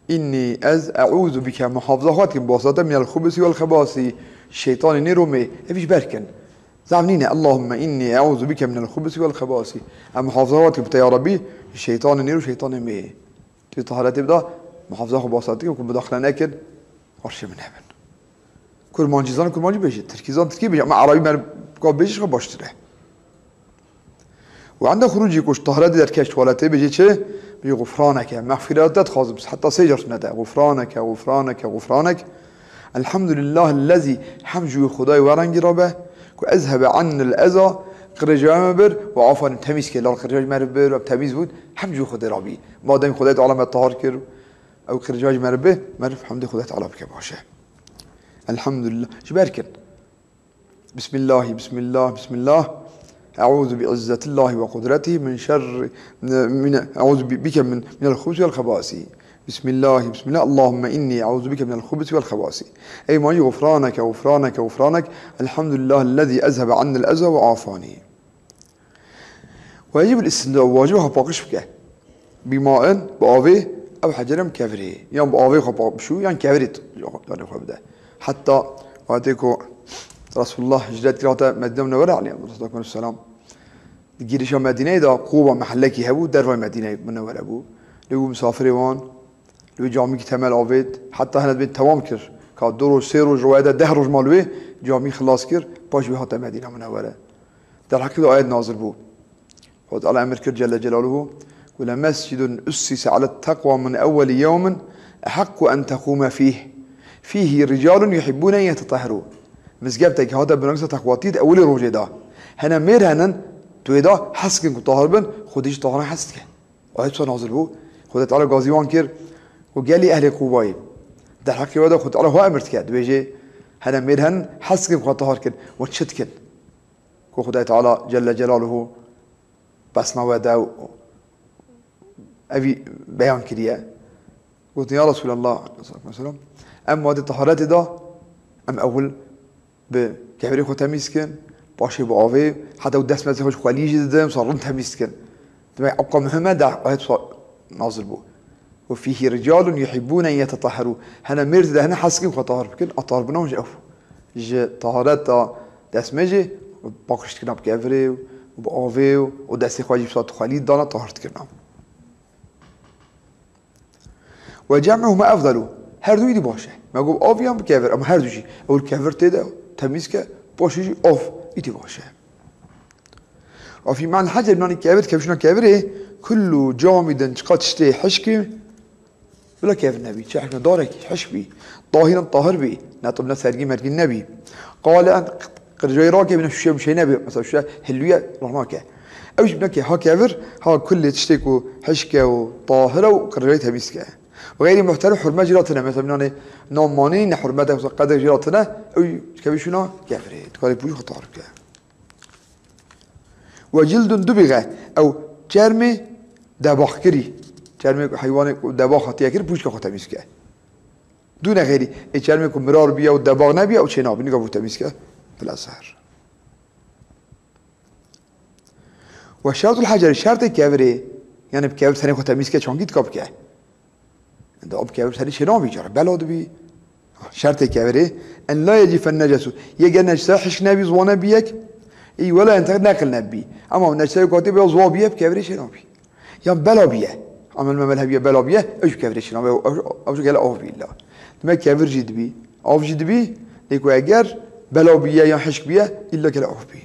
inni, ez, e'ûzu bike, muhafaza xwe dikim, bi wesata te, minel xubusi wel xebasi, şeytanê nêr û mê, ev jî berkin. Zaf nîne, "Allahümme inni eûzu bike minel xubusi vel xebasi." Em muhafaza wat ki bite ya Rabbî, şeytanê nêr û şeytanê mê. Tu taharetê bida, muhafaza xwe basa dike ku mudaxile nekin, qarşê min hebin. Kurmancî zan, kurmancî bêje, tirkî zan, tirkî bêje, ama erabî mer ka bêje xwe baştir e. Û enda xurucî ku ji taharetê derkeve, ji tuwaletê bêje çi? Bêje, "Xufraneke, mexfîrete dixwazim." Heta sê car sünnet e. "Xufraneke, xufraneke, xufranek. Elhamdulillahillezî", hem ji wî Xwedayê werengî rabe, ku "ezhebe annil eza", qirêja me bir, "ve afani", temîz kir, lal qirêja me bir, em temîz bûn, hem ji wî Xwedê rabî. Madem Xwedê Teala me tahar kir, ew qirêja ji me re bi, meriv hemdê Xwedê Teala bike, baş e. Elhamdulillah. Ji ber kin. Bismillahî, bismillah, bismillah. Eûzu bi izzetillahi ve kudretî min şerri, min, eûzu bi, bike min, minel xubusi vel xebasi. Bismillahî, bismillah. Allahümme inni eûzu bike minel xubusi vel xebasi. Ey Majîd, gufraneke, gufraneke, gufranek. Elhamdulillahillezî ezhebe annil eza ve afani. Wecibul istinca, wacib e xwe paqij bike. Bîmain, bi avê, ew hecere em kevirê. Yan bi avê xwe paqij bişû, yan kevirê t-, yanê xwe bide. Heta wextê ku Resulullah hicret kir hate Medîne Munewwere aleyhi salatu vesselam. Di girişa Medîneyê de quba mehellekî hebû, dervay Medîneyê Munewwere bû. Lê bû misafirê wan, li wê camîkî temel avêt, heta hene dibên tewam kir. Ka du roj, sê roj, riwayete deh roj ma li wê camî xilas kir, paş wê hate Medîne Munewwere. Derheqî de ayet nazil bû. Xwedê Teala emir kir Celle Celaluhu, "Ku le mescidun ussise alet teqwa min ewweli yewmin ehaqqu en tequme fîh. Fîhî ricalun yuhibbûne en yetetehherû." Mizgeftekî hate binavîsa teqwatî di ewilê rojê de. Hene mêr henin, tu wê de hez dikin ku tahir bin, Xwedê jî tahiran hez dike. Ayet wisa nazil bû. Xwedê Teala gazî wan kir ku gelî ehlê Qubayê. Derheqê we de Xwedê Teala xwe emir dike. Dibêje, hene mêr henin, hez dikin ku tahir kin. We çi dikin? Ku Xwedê Teala Celle Celaluhu besma we de û evî beyan kiriye. Gotin, "Ya Resulallah, em wextê taharetê de, em ewil bi kevirê xwe temîz kin, paşê bi avê, heta ew dest mezê xwe ji xweliyê jî didin, wisa rind temîz dikin." Demek ebqa muhim e, de ayet wisa nazil bû. "Ve fîhî ricalun yuhibbûne en yetetahherû." Hene mêr zêde hene hez dikin xwe tahir bikin, a tahir bûna ji ew. Ji tahareta destmêjê, paqij dikirina bi kevirê û bi avê û destê xwe jî bi xwelî dana tahir dikirina. "Ve cem'uhuma efdalu." Her du îdî baş e. Me got av yan bi kevir, ama her du jî. Ew kevir tê de temîz ke, paşê jî av îdî baş e. Afî men hecer nanî kevir, kevşina kevirê, kullu camidin, çiqa tiştê hişkî, bila kevir nebî, çi hişkî darekî, hişk bî, tahiran tahir bî, ne tibne sergî mergî nebî. Qale en qircayê rakevîne şûşe mişe nebî, mesela şûşe hilûye rahnake. Ew jî bineke ha kevir, ha kullê tiştê ku hişk e û tahir e û qircayê temîz ke. Xeyrî muhterim hurmet jî ra tine, mesela nanê nan manî ne hurmet e, qedek jî ra tine, ew kevî şûna kevirê, dikarê pûyî xwe tahir ke. Ve cildun dubixe, ew çermê debaxkirî. Çermê ku heywanê ku debax hatiye kir, pûçka xwe temîz ke. Dûne xêrî, ê çermê ku mirar biye û debax nebiye, ew çê nabî, nika bû temîz ke. Bila ser. Ve şertul heceri, şertê kevirê, yani bi kevir tenê xwe temîz ke, çankî tika bike. Da bi kevir serî çê nabî, cara bela dibî. Şertê kevirê, en la yecifen necesu. Yê gel necise hişk nebî, ziwa nebî yek. Î wela enteq neqil nebî. Ama necise katî bê ziwa bîye, bi kevirê çê nabî. Yan bela bîye. Amel memel hebiye bela bîye, ew ji kevirê çê nabî. Ew, ew, ew ji gele av bî illa. Demek kevir jî dibî. Av jî dibî. Lê ku eger bela bîye yan hişk bîye, illa gele av bî.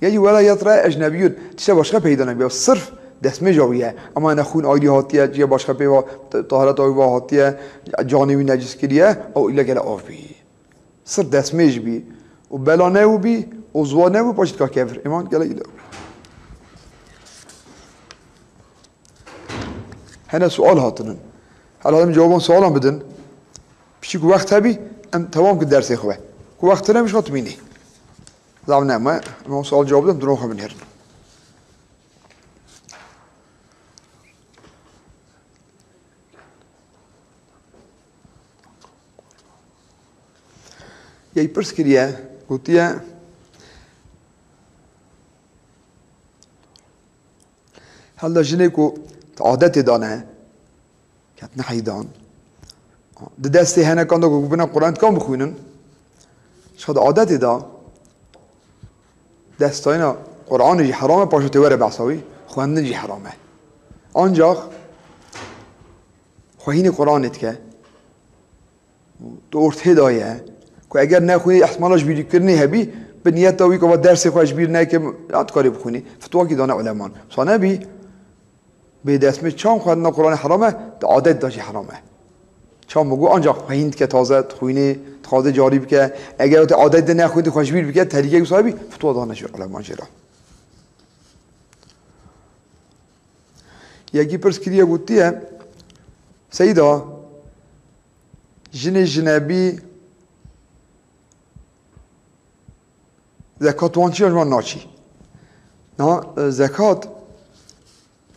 Ya jî wela yetre ecnebiyun, tişte başka peyda nebiye. Sırf destmêja wî ye. Ama ne xûn ayrî hatiye, ciye başka pê va, t-, tahareta wî va hatiye, canê wî necis kiriye, ew île gele av bî. Sırf destmêj bî. Û bela ne wî bî, û ziwa ne wî, paşî dika kevir. Îman gele île. Hene sual hatinin. Hela em cewaban sualan bidin. Piçî ku wext hebî, em tewam kin dersê xwe. Ku wext tune, mişka tumînê. Zaf ne me, em o sual cevap bidin, durum xwe binêrin. Yey pirs kiriye, gotiye, helde jinê ku di adetê de ne, ketine heydan. Di destê henekan de ku bine Quran dikan bixwînin. Şa di adetê de, Destayîna Qur'anê jî heram e, paşê tê were behsa wî, xwendin jî heram e. Ancax xwehînê Qur'anê dike, di ortê de ye, ku eger nexwînî, ihtimala ji bîrkirinê hebî, bi niyeta wî ku va dersê xwe ji bîr nekim, ya dikarî bixwînî. Fetwakî dane uleman. Wisa nebî, bê destmê çawa xwendina Qur'anê heram e, di adet de jî heram e. Çawa min got, ancax xwehîn dike taze, dixwînê, dixwaze carî bike. Eger te adet de nexwînî, xwe ji bîr bike, tehlîkeyek wisa hebî, fetwa dane ji uleman jê re. Yekî pirs kiriye, gotiye, Seyda, jinê jinebî zekat wan çi ya ji wan naçî? Na, e, zekat,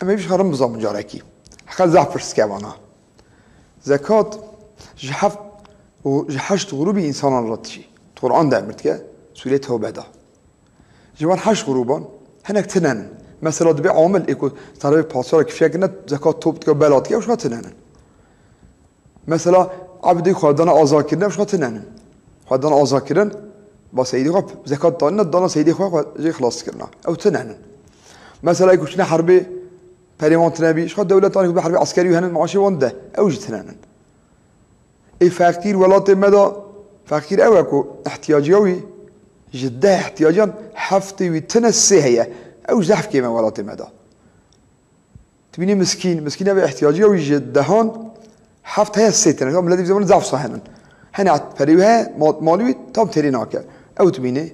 em ê ji herin bizanin carekî. Heqet zehf pirs dike vana. Zekat ji heft û ji heşt grûbî însanan re diçî. Di Qur'an de emir dike, Sûreyê Tewbe de. Ji van heşt grûban hinek tune nin. Mesela dibe amil, ê ku serê pasyara kifşe kirine, zekat top dike, bela dike, ew ji van tune nin. Mesela ebdê xwedana aza kirine, ew ji van tune nin. Xwedana aza kirin, ba seydê xwe zekat danine, dana seydê xwe, xwe jê xilas kirina. Ew tune nin. Mesela ê ku çine herbê, perê wan tune bî, ji xwe dewletan ku bi herbê eskerî henin, maaşê wan dide. Ew jî tune nin. Ê feqîr welatê me de, feqîr ew e ku ihtiyaciya wî ji deh ihtiyaciyan heftê wî tune, sê heye. Ew zehf kêm e welatê me de. Tu bînî miskîn, miskîn ev e ihtiyaciya wî ji dehan heft heye, sê tune. Miletê vî zemanî zehf wisa henin. Hene perê wî heye, ma-, malî wî tam têrê nake. Ew tu bînî.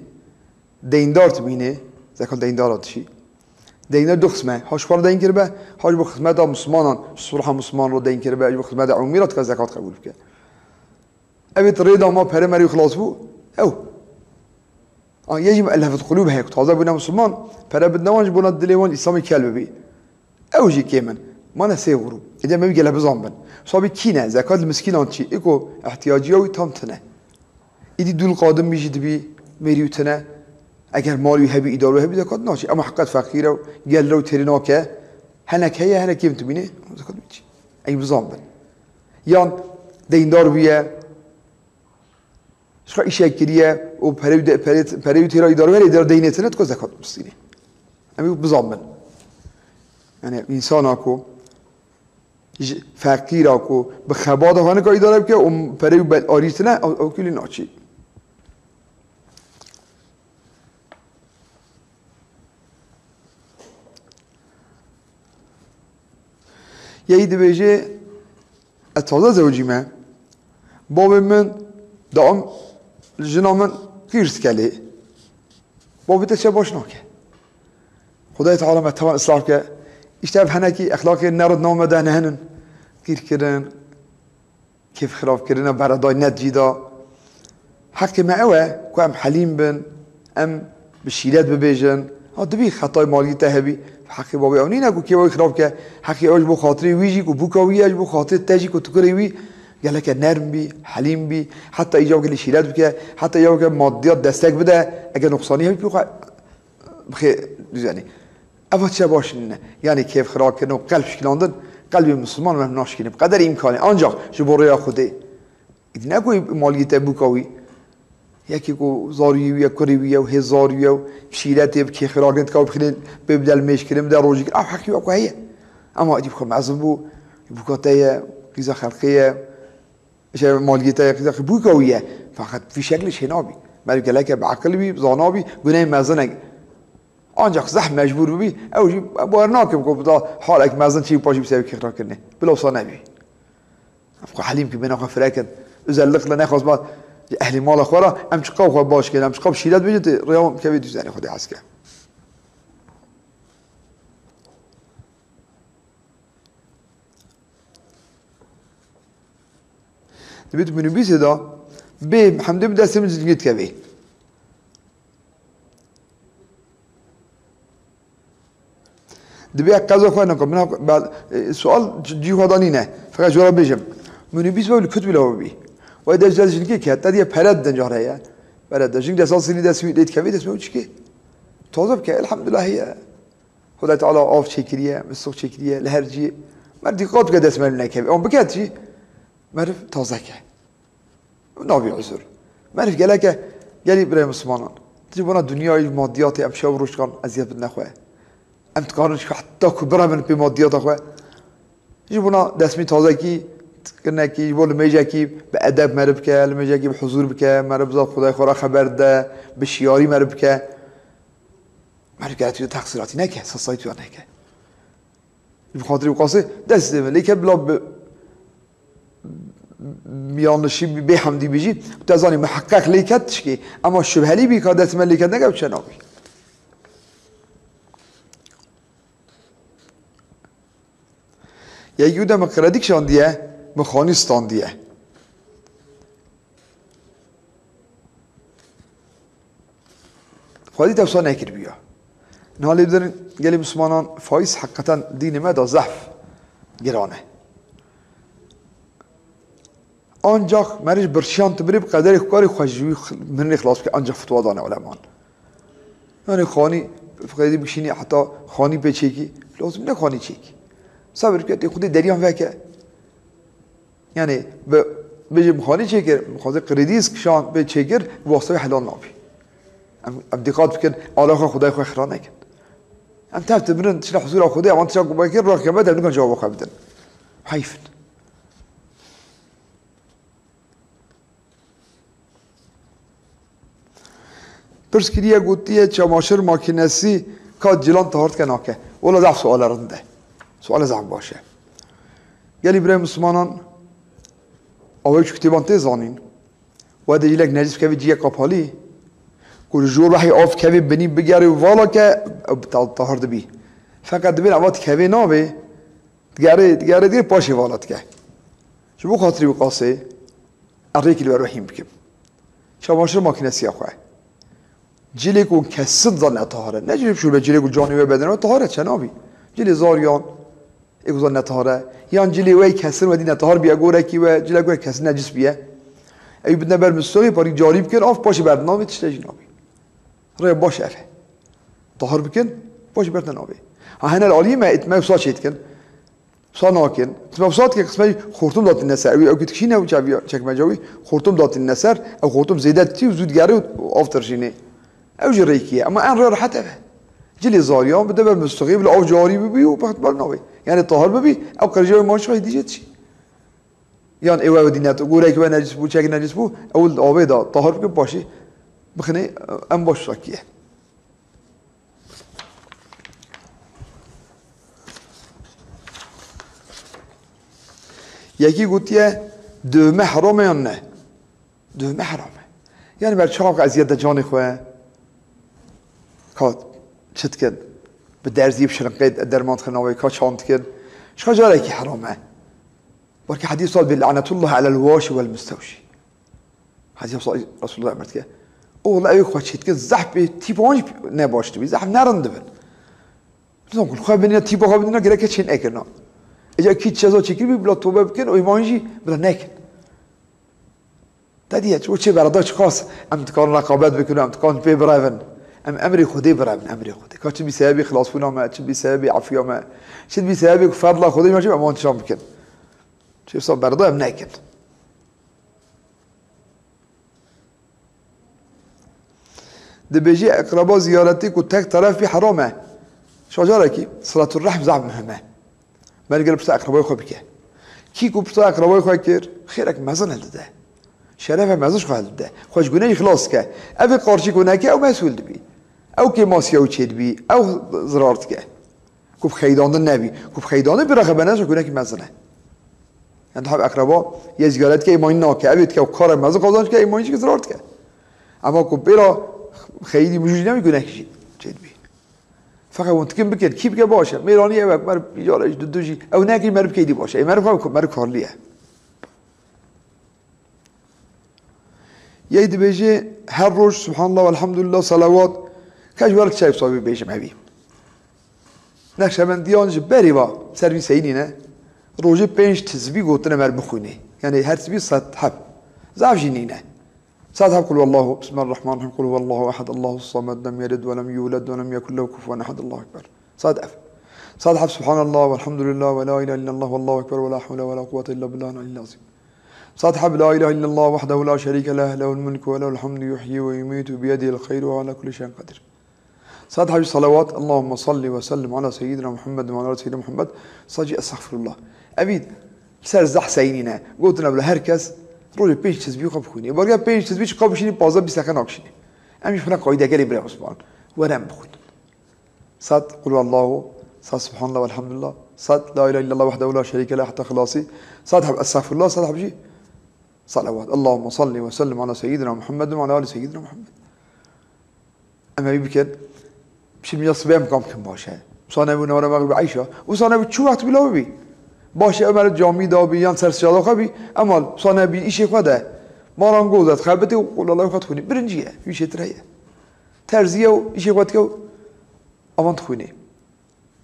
Deyndar tu bînê, zekat deyndara dişî. Deyndar du qism e. Ha ji xwe re deyn kiribe, ha ji bo xizmeta Muslimanan, ji sulha Musliman re deyn kiribe, ji bo xizmeta umûmî re dika zekat qebûl bike. Ev ê di rê de ma pere merî xilas bû, ew. A, yê jî muellefet qulûb heye ku taze bûne Musliman, pere bidine wan ji bona dilê wan Îslamê kel bibî. Ew jî kêm in. Mane sê grûb. Êdî em ê wî gele bizanbin. Sabî kî ne? Zekat li miskînan çi? Ê ku ihtiyaciya wî tam tune. Êdî dûl qadin bî jî dibî mêrî wî tune. Eger mal wî hebî, îdar wî hebî, zekat naçî. Ema heqet feqîr e û gel re wî têrî nake. Henek heye, henek kêm tu bînî, zekat wî çi? Ey bizanbin. Yan deyndar bûye, ji xwe îşek kiriye û perê wî de, perê, perê wî têra îdar were, îdara deynê tune, dika zekat miskînê. Em ê bizanbin. Yani însana ku ji feqîra ku bi xebata xwe nika îdare bike û perê wî be-, arî tune, ew, ew kulî naçî. Yeyî dibêje, Ez taze zewicîme. Bavê min daim jina min qîrs dike lê. Bavê te çi baş nake. Xwedayê Teala me tevan islah bike. Îşte ev henekî exlaqê ne rid name de ne henin. Qîrkirin, kêfxirabkirina beredayî ne cî de. Heqê me ew e ku em helîm bin, em bi şîret bibêjin. Ha, dibî xetayê malî te hebî, heqê bavê ew nîne ku kêfa wî xirab ke, heqê ew ji bo xatirê wî jî ku bûka wî ye, ji bo xatirê te jî ku tu kurê wî geleke nerm bî, helîm bî, heta îcar gelî şîret bike, heta îcar ke maddiyat destek bide, eger nuqsanî hebî pê xwe bixê düzenî. Eva çi baş nîne. Yanî kêfxirakirin û qelb şikilandin, qelbê Misliman em naşikînin. Bi qederê îmkanê. Ancax ji bo rêya Xwedê. Îdî ne ku maliyê te bûka wî. Yekê ku zarî wî ye, kurê wî ye û hê zarî wî ye û şîretê bi kêxirakirin dika û bixînin bê bide li mêjkirin, bide rojîkirin. Ev heqî wî ku heye. Ema îdî bi xwe mezin bû, bûka te ye, qîza xelqê ye. Îşte maliyê te qîza bûka wî ye. Feqet vî şeklê çê nabî. Meriv geleke bi eqil bî, zana bî, gunehê mezin e. Ancax zehf mecbûr bibî, ew jî bawer nakim ku bi da halek mezin çî paşî bi ser kêxirakirinê. Bila wisa nebî. Ev xwe helîm ki bêna xwe firekin. Özellikle nexwazma ji ehlî mala xwe re em çiqa xwe baş kirin, em çiqa bi şîret bêjin, tê rêya wan bikevê dîzanê Xwedê hez ke. Dibê tu minibîsê de bê hemdê bi destê min zilgê dikevê. Dibê qeza xwe neke. Min ha-, ba-, e, sual c-, cî xwe da nîne. Feqet ji we re bêjim. Minibîs be li kut bila bibî. Wê dest dest jinkê ke, te diye pere didin cahre ye. Pere de jink dest al sirî dest wî lê dikevê dest me û çikê. Taze bike, elhamdulillah ye. Xwedê Teala av çêkiriye, misliq çêkiriye, li her cî. Mer dîqat bike dest me li nekeve. Ew bike çi? Meriv taze ke. Nabî uzur. Meriv geleke, gelî birê Mislimanan. Ji bona dinyayê, madiyatê em şev û roj dikarin eziyet bidine xwe. Em dikarin ji heta ku birevin pê madiyata xwe. Ji bona desmî tazekî, kirinekî, ji bo limêjekî bi edeb meriv bike, limêjekî bi huzûr bike, meriv bi zat Xwedayê xwe re xeber de, bi şiyarî meriv bike. Meriv gerek tu teqsîratî neke, sasayî tu ya neke. Ji xatirî Wiqasê destê min lê ket bila bi, bi yanlişî, bi bêhemdî bijî, tu zanî miheqeq lê ket tişkê. Ema şubhelî bî ka destê me lê ket neke, çe nabî. Yekî de min kredî kişandiye, min xanî standiye. Xwedî te wisa nekiribiya. Niha lê bidirin gelê Mislimanan faîz heqeten dînê me de zehf giran e. Ancax meriv ji birçiyan tu birî bi qederê ku karê xwe ji wî xil-, mirinê xilas bike, ancax fetwa dane uleman. Yani xanî, qedî bikişînî heta xanî pê çêkî, lazim ne xanî çêkî. Sebir bike, tê Xwedê deriyan veke. Yani bi, bêjî bi xanî çêkir, xwedî qredî kişan pê çêkir, bi wasta wî helal nabî. Em, em dîqat bikin, alaqa Xwedayê xwe xira nekin. Em tev dimirin, tişta huzûra Xwedê, ewan tişta ku vekir, roja qiyamete em nikan cewaba xwe bidin. Heyf in. Pirs kiriye, gotiye, çamaşir makinesi ka cilan tahar dike nake? Wela zaf suale rind e. Suale zaf baş e. Gelî birê Mislimanan awê çi kitêban tê zanîn. Wede cilek necîs kevê ciyê kapalî. Ku ji jor wehî av kevê binî bigerê û vala ke, ew ta-, tahar dibî. Feqet dibên eva dikevê navê, digerê, digerê, digerê paşê vala dike. Ji bo xatirî Wiqasê, ez rêkî li ber wehîm bikim. Çamaşir makinesiya xwe. Cilê ku kesin zan netahar e. Ne cilê şûbe, cilê ku canê we bedena we tahar e, çenabî. Cilê zariyan, ê ku zan netahar e. Yan cilê we kesin we dî netahar bîye gorekî we, cilek we kesin necis bîye. Ew bidine ber mistoxê, parî carî bikin, av paşê berdin navê, tişte jî nabî. Rê baş ev e. Tahar bikin, paşê berdin navê. Ha, hene li aliyê me, me wisa çê dikin. Wisa nakin. Qisme wisa dike, qisme xortum datîne ser. Ew, ew ku dikişîne û çaviya çekmeca wî, xortum datîne ser. Ew xortum zêde titî û zû digerê û av tirşînê. Ew jî rêkî ye. Ema en rê rehet ev e. Cilê zariyan bide ber mistoxê, bila av carî bibî û bextbar nabê. Yani tahar bibî, ew qirêja wê maşa hêdî jê dişî. Yan ê we dî net, gorek we necis bû, çek necis bû, ew li avê da tahar bikin, paşê bixinê, em baş sakiye. Yekî gotiye, dövme heram e yan ne? Dövme heram e. Yani ber çawa eziyet de canê xwe, ka çi dikin, bi derzî, bi şirinqê derman dikin navê, ka çand dikin. Çiqa carekî heram e. Belkî hedîs sal bi lanetullah alel waşi vel mustewşi. Hezî Resulullah emir dike. O wela ew xwe çêtike zehf bê tîpa wan jî ne baş dibî. Zehf ne rind dibin. Nizam ku xwe binîne tîpa xwe binîne gereke çê nekirina. Êca kî çeza çêkiribî bila tobe bikin û îman jî bila nekin. Te diye o çê berada çiqas em dikarin reqabet bikin û em dikarin pê birevin. Em emrê Xwedê birevin, emrê Xwedê. Ka çi bî sebebê xilasbûna me, çi bî sebebê efiya me, çi bî sebebê ku fedla Xwedê me jî em wan tişan bikin. Çê wisa berada em nekin. Dibêjî eqreba ziyaretî ku tek teref bî heram e. Şacarekî siletur rehm zaf muhim e. Merger pirsa eqrebayê xwe bike. Kî ku pirsa eqrebayê xwe kir, xêrek mezin hildide. Şerefe mezin ji xwe hildide. Xwe ji gunehî xilas dike. Ev ê qarşî ku neke, ew mesûl dibî. Ew kêmasiya wî çêdibî, ew zirar dike. Ku bi xeydandin nebî. Ku bi xeydandin biraxe beneza gunekî mezin e. Yani hep ekreba yê ziyaret ke îmanî nake. Ev ê dike û kara mezin qazanç ke îmanî jî zirar dike. Ama ku pêra xeydî mijû jî nebî gunekî jî çêdibî. Feqet hûn dikin bikin. Kî bike baş e. Mêranî ew e. Mer îcara jî dudu jî. Ew nekî mer bikeydî baş e. Ê mer xwe mer karlî ye. Yey dibêje her roj Subhanallah ve Elhamdülillah, salawat. Ke ji wer çay sawi bêjim evî. Neqşebendiyan ji berî va ser vî seyînî ne. Rojê pênc tisbî gotine mer bixwînê. Yani her tisbî sed heb. Zaf jî nîne. Sed heb Kul huwallahu, Bismillahirrahmanirrahim, Kul huwallahu ehad, Allahu samed, lem yelid ve lem yulad ve lem yekun lehu kufuven ehad, Allahu ekber. Sed ev. Sed heb Subhanallah ve Elhamdülillah ve la ilahe illallah ve Allahu ekber ve la havle ve la kuvvete illa billahil aliyyil azim. Sed heb la ilahe illallah wahdehu la şerîke leh, lehul mulku ve lehul hamdu, yuhyi ve yumîtu biyedihil hayru ve ala kulli şeyin kadir. Sed heb salawat, Allahümme salli ve sellim ala seyyidina Muhammed ve ala ali seyyidina Muhammed, sed jî estexfirullah. Evî ser zeh seynîne, gotin bila her kes rojê pênc tesbîh xwe bixwînî. Barga pênc tesbîh çiqa bişînî, pazdeh bîst deqe nakişînî. Em jî xwe ne qayîde gelê birê Osman. Were em bixwînin. Sed Qul Huwallahu, sed Subhanallah velhamdülillah, sed La ilahe illallah wahdehu la şerîke leh heta xilasî, sed heb estexfirullah, sed heb jî salawat. Allahümme salli ve sellim ala seyyidina Muhammedin ve ala ali seyyidina Muhammed. Em evî bikin, pişt mîna sibê em kam bikin baş e. Wisa nebû newara mexrib eyşa. Wisa nebû çi wext bila bibî. Baş e, ew meriv camî da bî, yan ser sicada xwe bî, emal wisa nebî, îşê xwe de. Marangoz e, xebitê û Qul Huwallahu xwe dixwînî. Birincî ye, wî jêtir heye. Terzî ye û îşê xwe dike û avan dixwînê.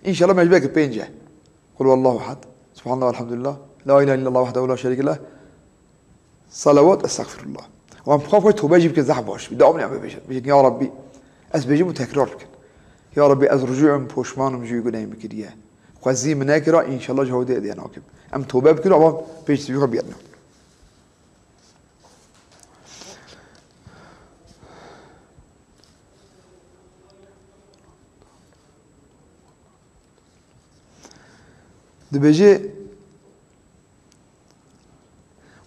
Înşallah mecbûr ke pênc e. Qul huwallahu ehad. Subhanallah, elhamdülillah. La ilahe illallah wahdehu la şerîke leh. Salawat, estexfirullah. Wan bi xwe xwe tobe jî bike, zehf baş. Bir daha bunu yapma bêjin. Bêjin, ya Rabbi, ez bêjim û tekrar bikin. Ya Rabbi, ez ricû im, poşman im ji wî gunehê min kiriye. Xwezî min nekira, înşallah ji hewdê diye nakim. Em tobe bikin, ama pêş sivî xwe biyerin. Dibêje,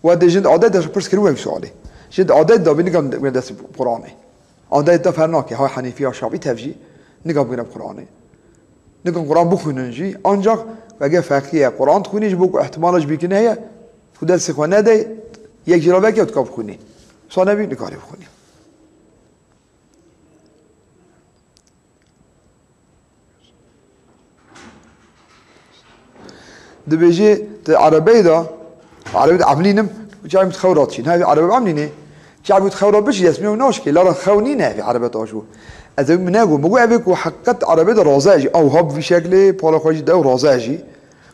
we dê jin adet de pirs kir, we sualê. Jin adet de bî, nikan wê dest Qur'anê. Adet de fer nake, ha Henîfî ya Şafî tev jî, nikan bigire Qur'anê. Nikan Qur'an bixwînin jî, ancak wege feqî ye, Qur'an dixwînî, ji bo ku ihtimala ji bîkine heye, ku destê xwe nede, yek jî re veke, tu ka bixwînî. Wisa nebî, nikarî bixwînî. Dibêje, di erebeyê de, erebeyê de emlînim, çavê min xew re diçîn. Hevî erebe emlînê, çavê min xew re biçî, destmîna wî naşkê, lara xew nîne hevî erebe taş bû. Ez ê min negot, min got evê ku heqîqet erebeyê de raze jî, ew ha bi vî şeklê, pala xwe jî de ew raze jî,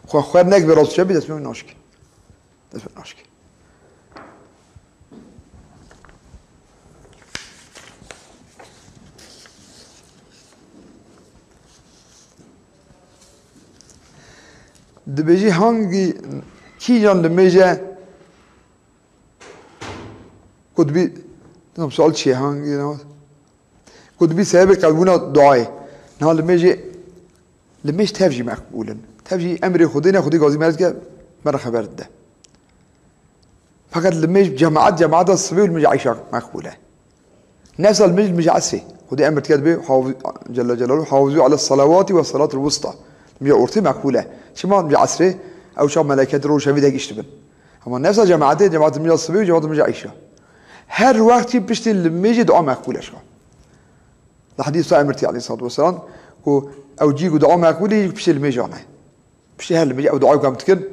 xwe xwer nekbe rast çavê, destmîna wî naşkê. Dest pê naşkê. Dibêjî hangî kîjan limêje ku dibî, nizam sual çi ye, hangî ne? Ku dibî sebebê qebûlbûna duayê. Niha limêjê, limêj tev jî meqbûl in. Tev jî emrê Xwedê ne, Xwedê gazî me dike, me re xeber dide. Feqet limêj cemaet, cemaeta sibê û limêj eyşa meqbûl e. Nefsa limêj, limêj esrê. Xwedê emr dike dibê, hafiz-, Celle Celaluhu, "Hafizu ala salawati ve salatul wusta." Limêj ortê meqbûl e. Çima limêj esrê? Ew çax meleket roj şevî de gişt dibin. Ama nefsa cemaetê, cemaet limêja sibê û cemaet limêja eyşa. Her wext jî piştî limêjê dua meqbûl e şixa. Li hedîsa emir tî aleyhissalatu vesselam ku ew cî ku dua meqbûl e, piştî limêjan e. Piştî her limêjê ew dua ku em dikin,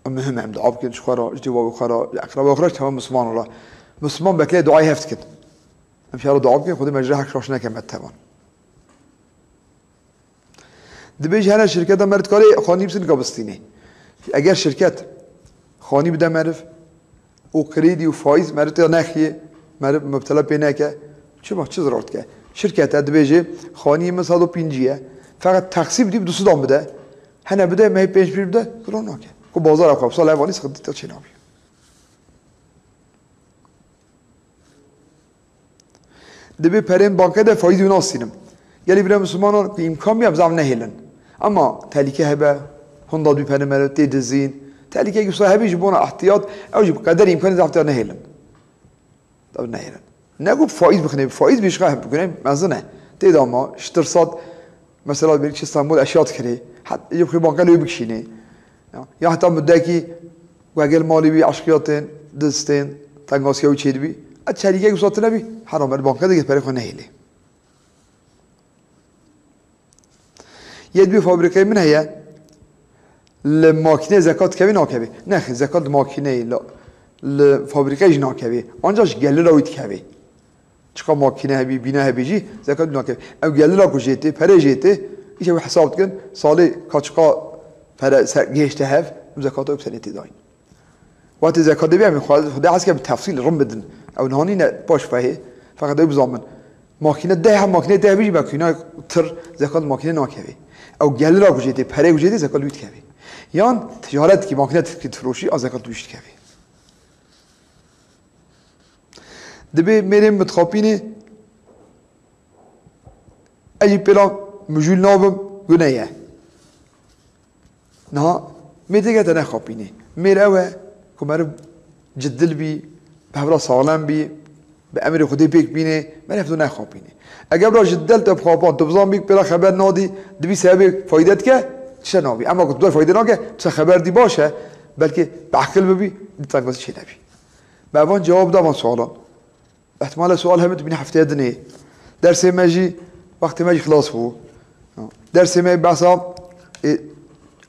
ew muhim e, em dua bikin ji xwe re, ji dîwa xwe re, ji eqreba xwe re, ji temam Misliman re. Misliman bekle duayê hev dikin. Em şara dua bikin, Xwedê me ji rehek şaş neke me temam. Dibêje here şirketa meriv dikarê xanî bistîne, nika bistîne. Eger şirket xanî bide meriv û krîdî û faîz meriv tê nexiyê, meriv mubtela pê neke, çima, çi zirar dike? Şirkete dibêje, xanî min sed û pêncî ye, feqet teqsîm dî bi du sedan bide, hene bide, mehê pênc pênc bide, zirar nake. Ku bazara xwe bi sal hevalî sixintî te çê nabî. Dibê perên banke de faîzî wî nastînim. Gelî bira Mislimanan ku îmkan bî em zaf nehêlin. Ema tehlîke hebe, honda dû pere mere tê dizîn. Tehlîkeyekî wisa hebî ji bona ihtiyat, ew jî bi qeder îmkanê zaf tê nehêlin. Tabii nehêlin. Ne ku faîz bixine, faîz bî şixa hep bikune, mezin e. Tê de ama ji tirsat, mesela bir kişi İstanbul eşya dikirê, hat, yê bixê banke lê bikişînê. Ya, ya heta mudekî wegel malî wî eşqiya tên, diz tên, tengasiya wî çêdibî. E, çelîkek wisa tune bî, heram e, li banka de perê xwe nehêlê. Yê dibê fabrîkeyê min heye, li makîneyê zekat dikevê nakevê? Nexê, zekat li makîneyê, li, li fabrîkeyê jî nakevê. Anca ji gelira wî dikevê. Çiqa makîne hebî, bîna hebî jî zekat nake. Ew gelira ku jê tê, perê jê tê, îşe wî hesab dikin, salê ka çiqa pere ser, gihişte hev, ew zekata ew senetê dayîn. Wextê zekatê bê, em xwe, Xwedê hez ke bi tefsîl rin bidin. Ew niha nîne paş fehê, feqet ew bizanin. Makîne deh, makîne deh bî jî makîne tir zekat makîne nakevê. Ew gelira ku jê tê, perê ku jê tê zekat wî dikevê. Yan ticaret dikî, makîne dikî difiroşî, a zekat wî jî dikevê. Dibê mêrê min dixapînê, ez jî pêla mijûl nabim, gune ye. Niha mêreke te nexapînê. Mêr ew e ku meriv cidil bî, bi hevra saxlem bî, bi emrê Xwedê pêk bînê, meriv tu nexapînê. Eger bila cidil te bixapan, tu bizan bî pêla xeber nadî, dibî sebebê fayde dike, tişte nabî. Ema ku tu fayde nake, tu xeber dî baş e, belkî bi eqil bibî, dî tengasî çê nebî. Me van cewab da van sualan. Ehtimale sual hebe dibîne hefteye dinê. Dersê me jî, wextê me jî xilas bû. Dersê me behsa, e,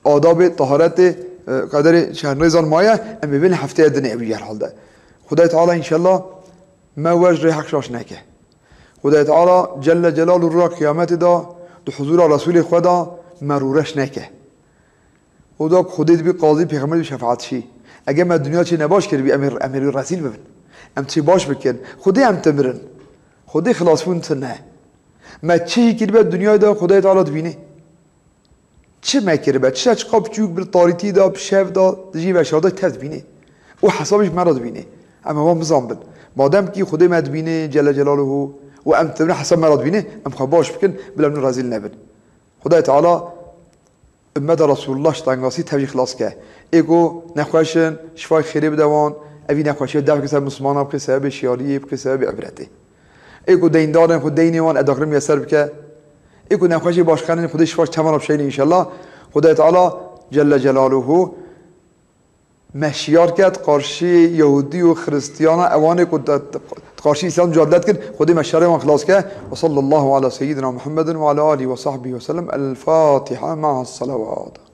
adabê, taharetê, e, qederê çend rêzan maye, em ê bên hefteye dinê ew herhalde. Xwedayê Teala înşellah me wer ji rê heq şaş neke. Xwedayê Teala Celle Celaluhu rûra qiyametê de di huzûra Resûlê xwe de me rûreş neke. Û da ku Xwedê dibî qazî, pêxember dibî şefaetçî. Eger me dinya çê nebaş kiribî, em ê, em ê rezîl bibin. Em çê baş bikin. Xwedê em timirin. Xwedê xilasbûn tune. Me çi jî kiribe dinyayê de Xwedayê Teala dibînê. Çi me kiribe? Çi çiqa biçûk bi tarîtî de, bi şev de, dijî veşarda tev dibînê. Û hesabê ji me re dibînê. Em eva bizan bin. Madem kî Xwedê me dibînê, Celle Celaluhu, û em timirin hesab me re dibînê, em xwe baş bikin, bila em rezîl nebin. Xwedayê Teala Ummeta Resulullah ji tengasî tev jî xilas ke. Ê ku nexweş in, şifayê xêrê bide wan, evî nexweşiyê def ke ser Mislimana, bixê sebebê şiyariyê, bixê sebebê ibretê. Ê ku deyndar in, xwe deynê wan edakirin miyeser bike. Ê ku nexweşê başqenin, Xwedê şifa ji temana bişeyne înşellah. Xwedayê Teala Celle Celaluhu me şiyar ke di qarşî Yehûdî û Xiristiyana, ewanê ku di, di, di qarşî Îslam mucadele dikin, Xwedê me şerê wan xilas ke. Ve sallallahu ala seyyidina Muhammedin ve ala alihi ve sahbihi ve sellem. El Fatiha ma'a salavat.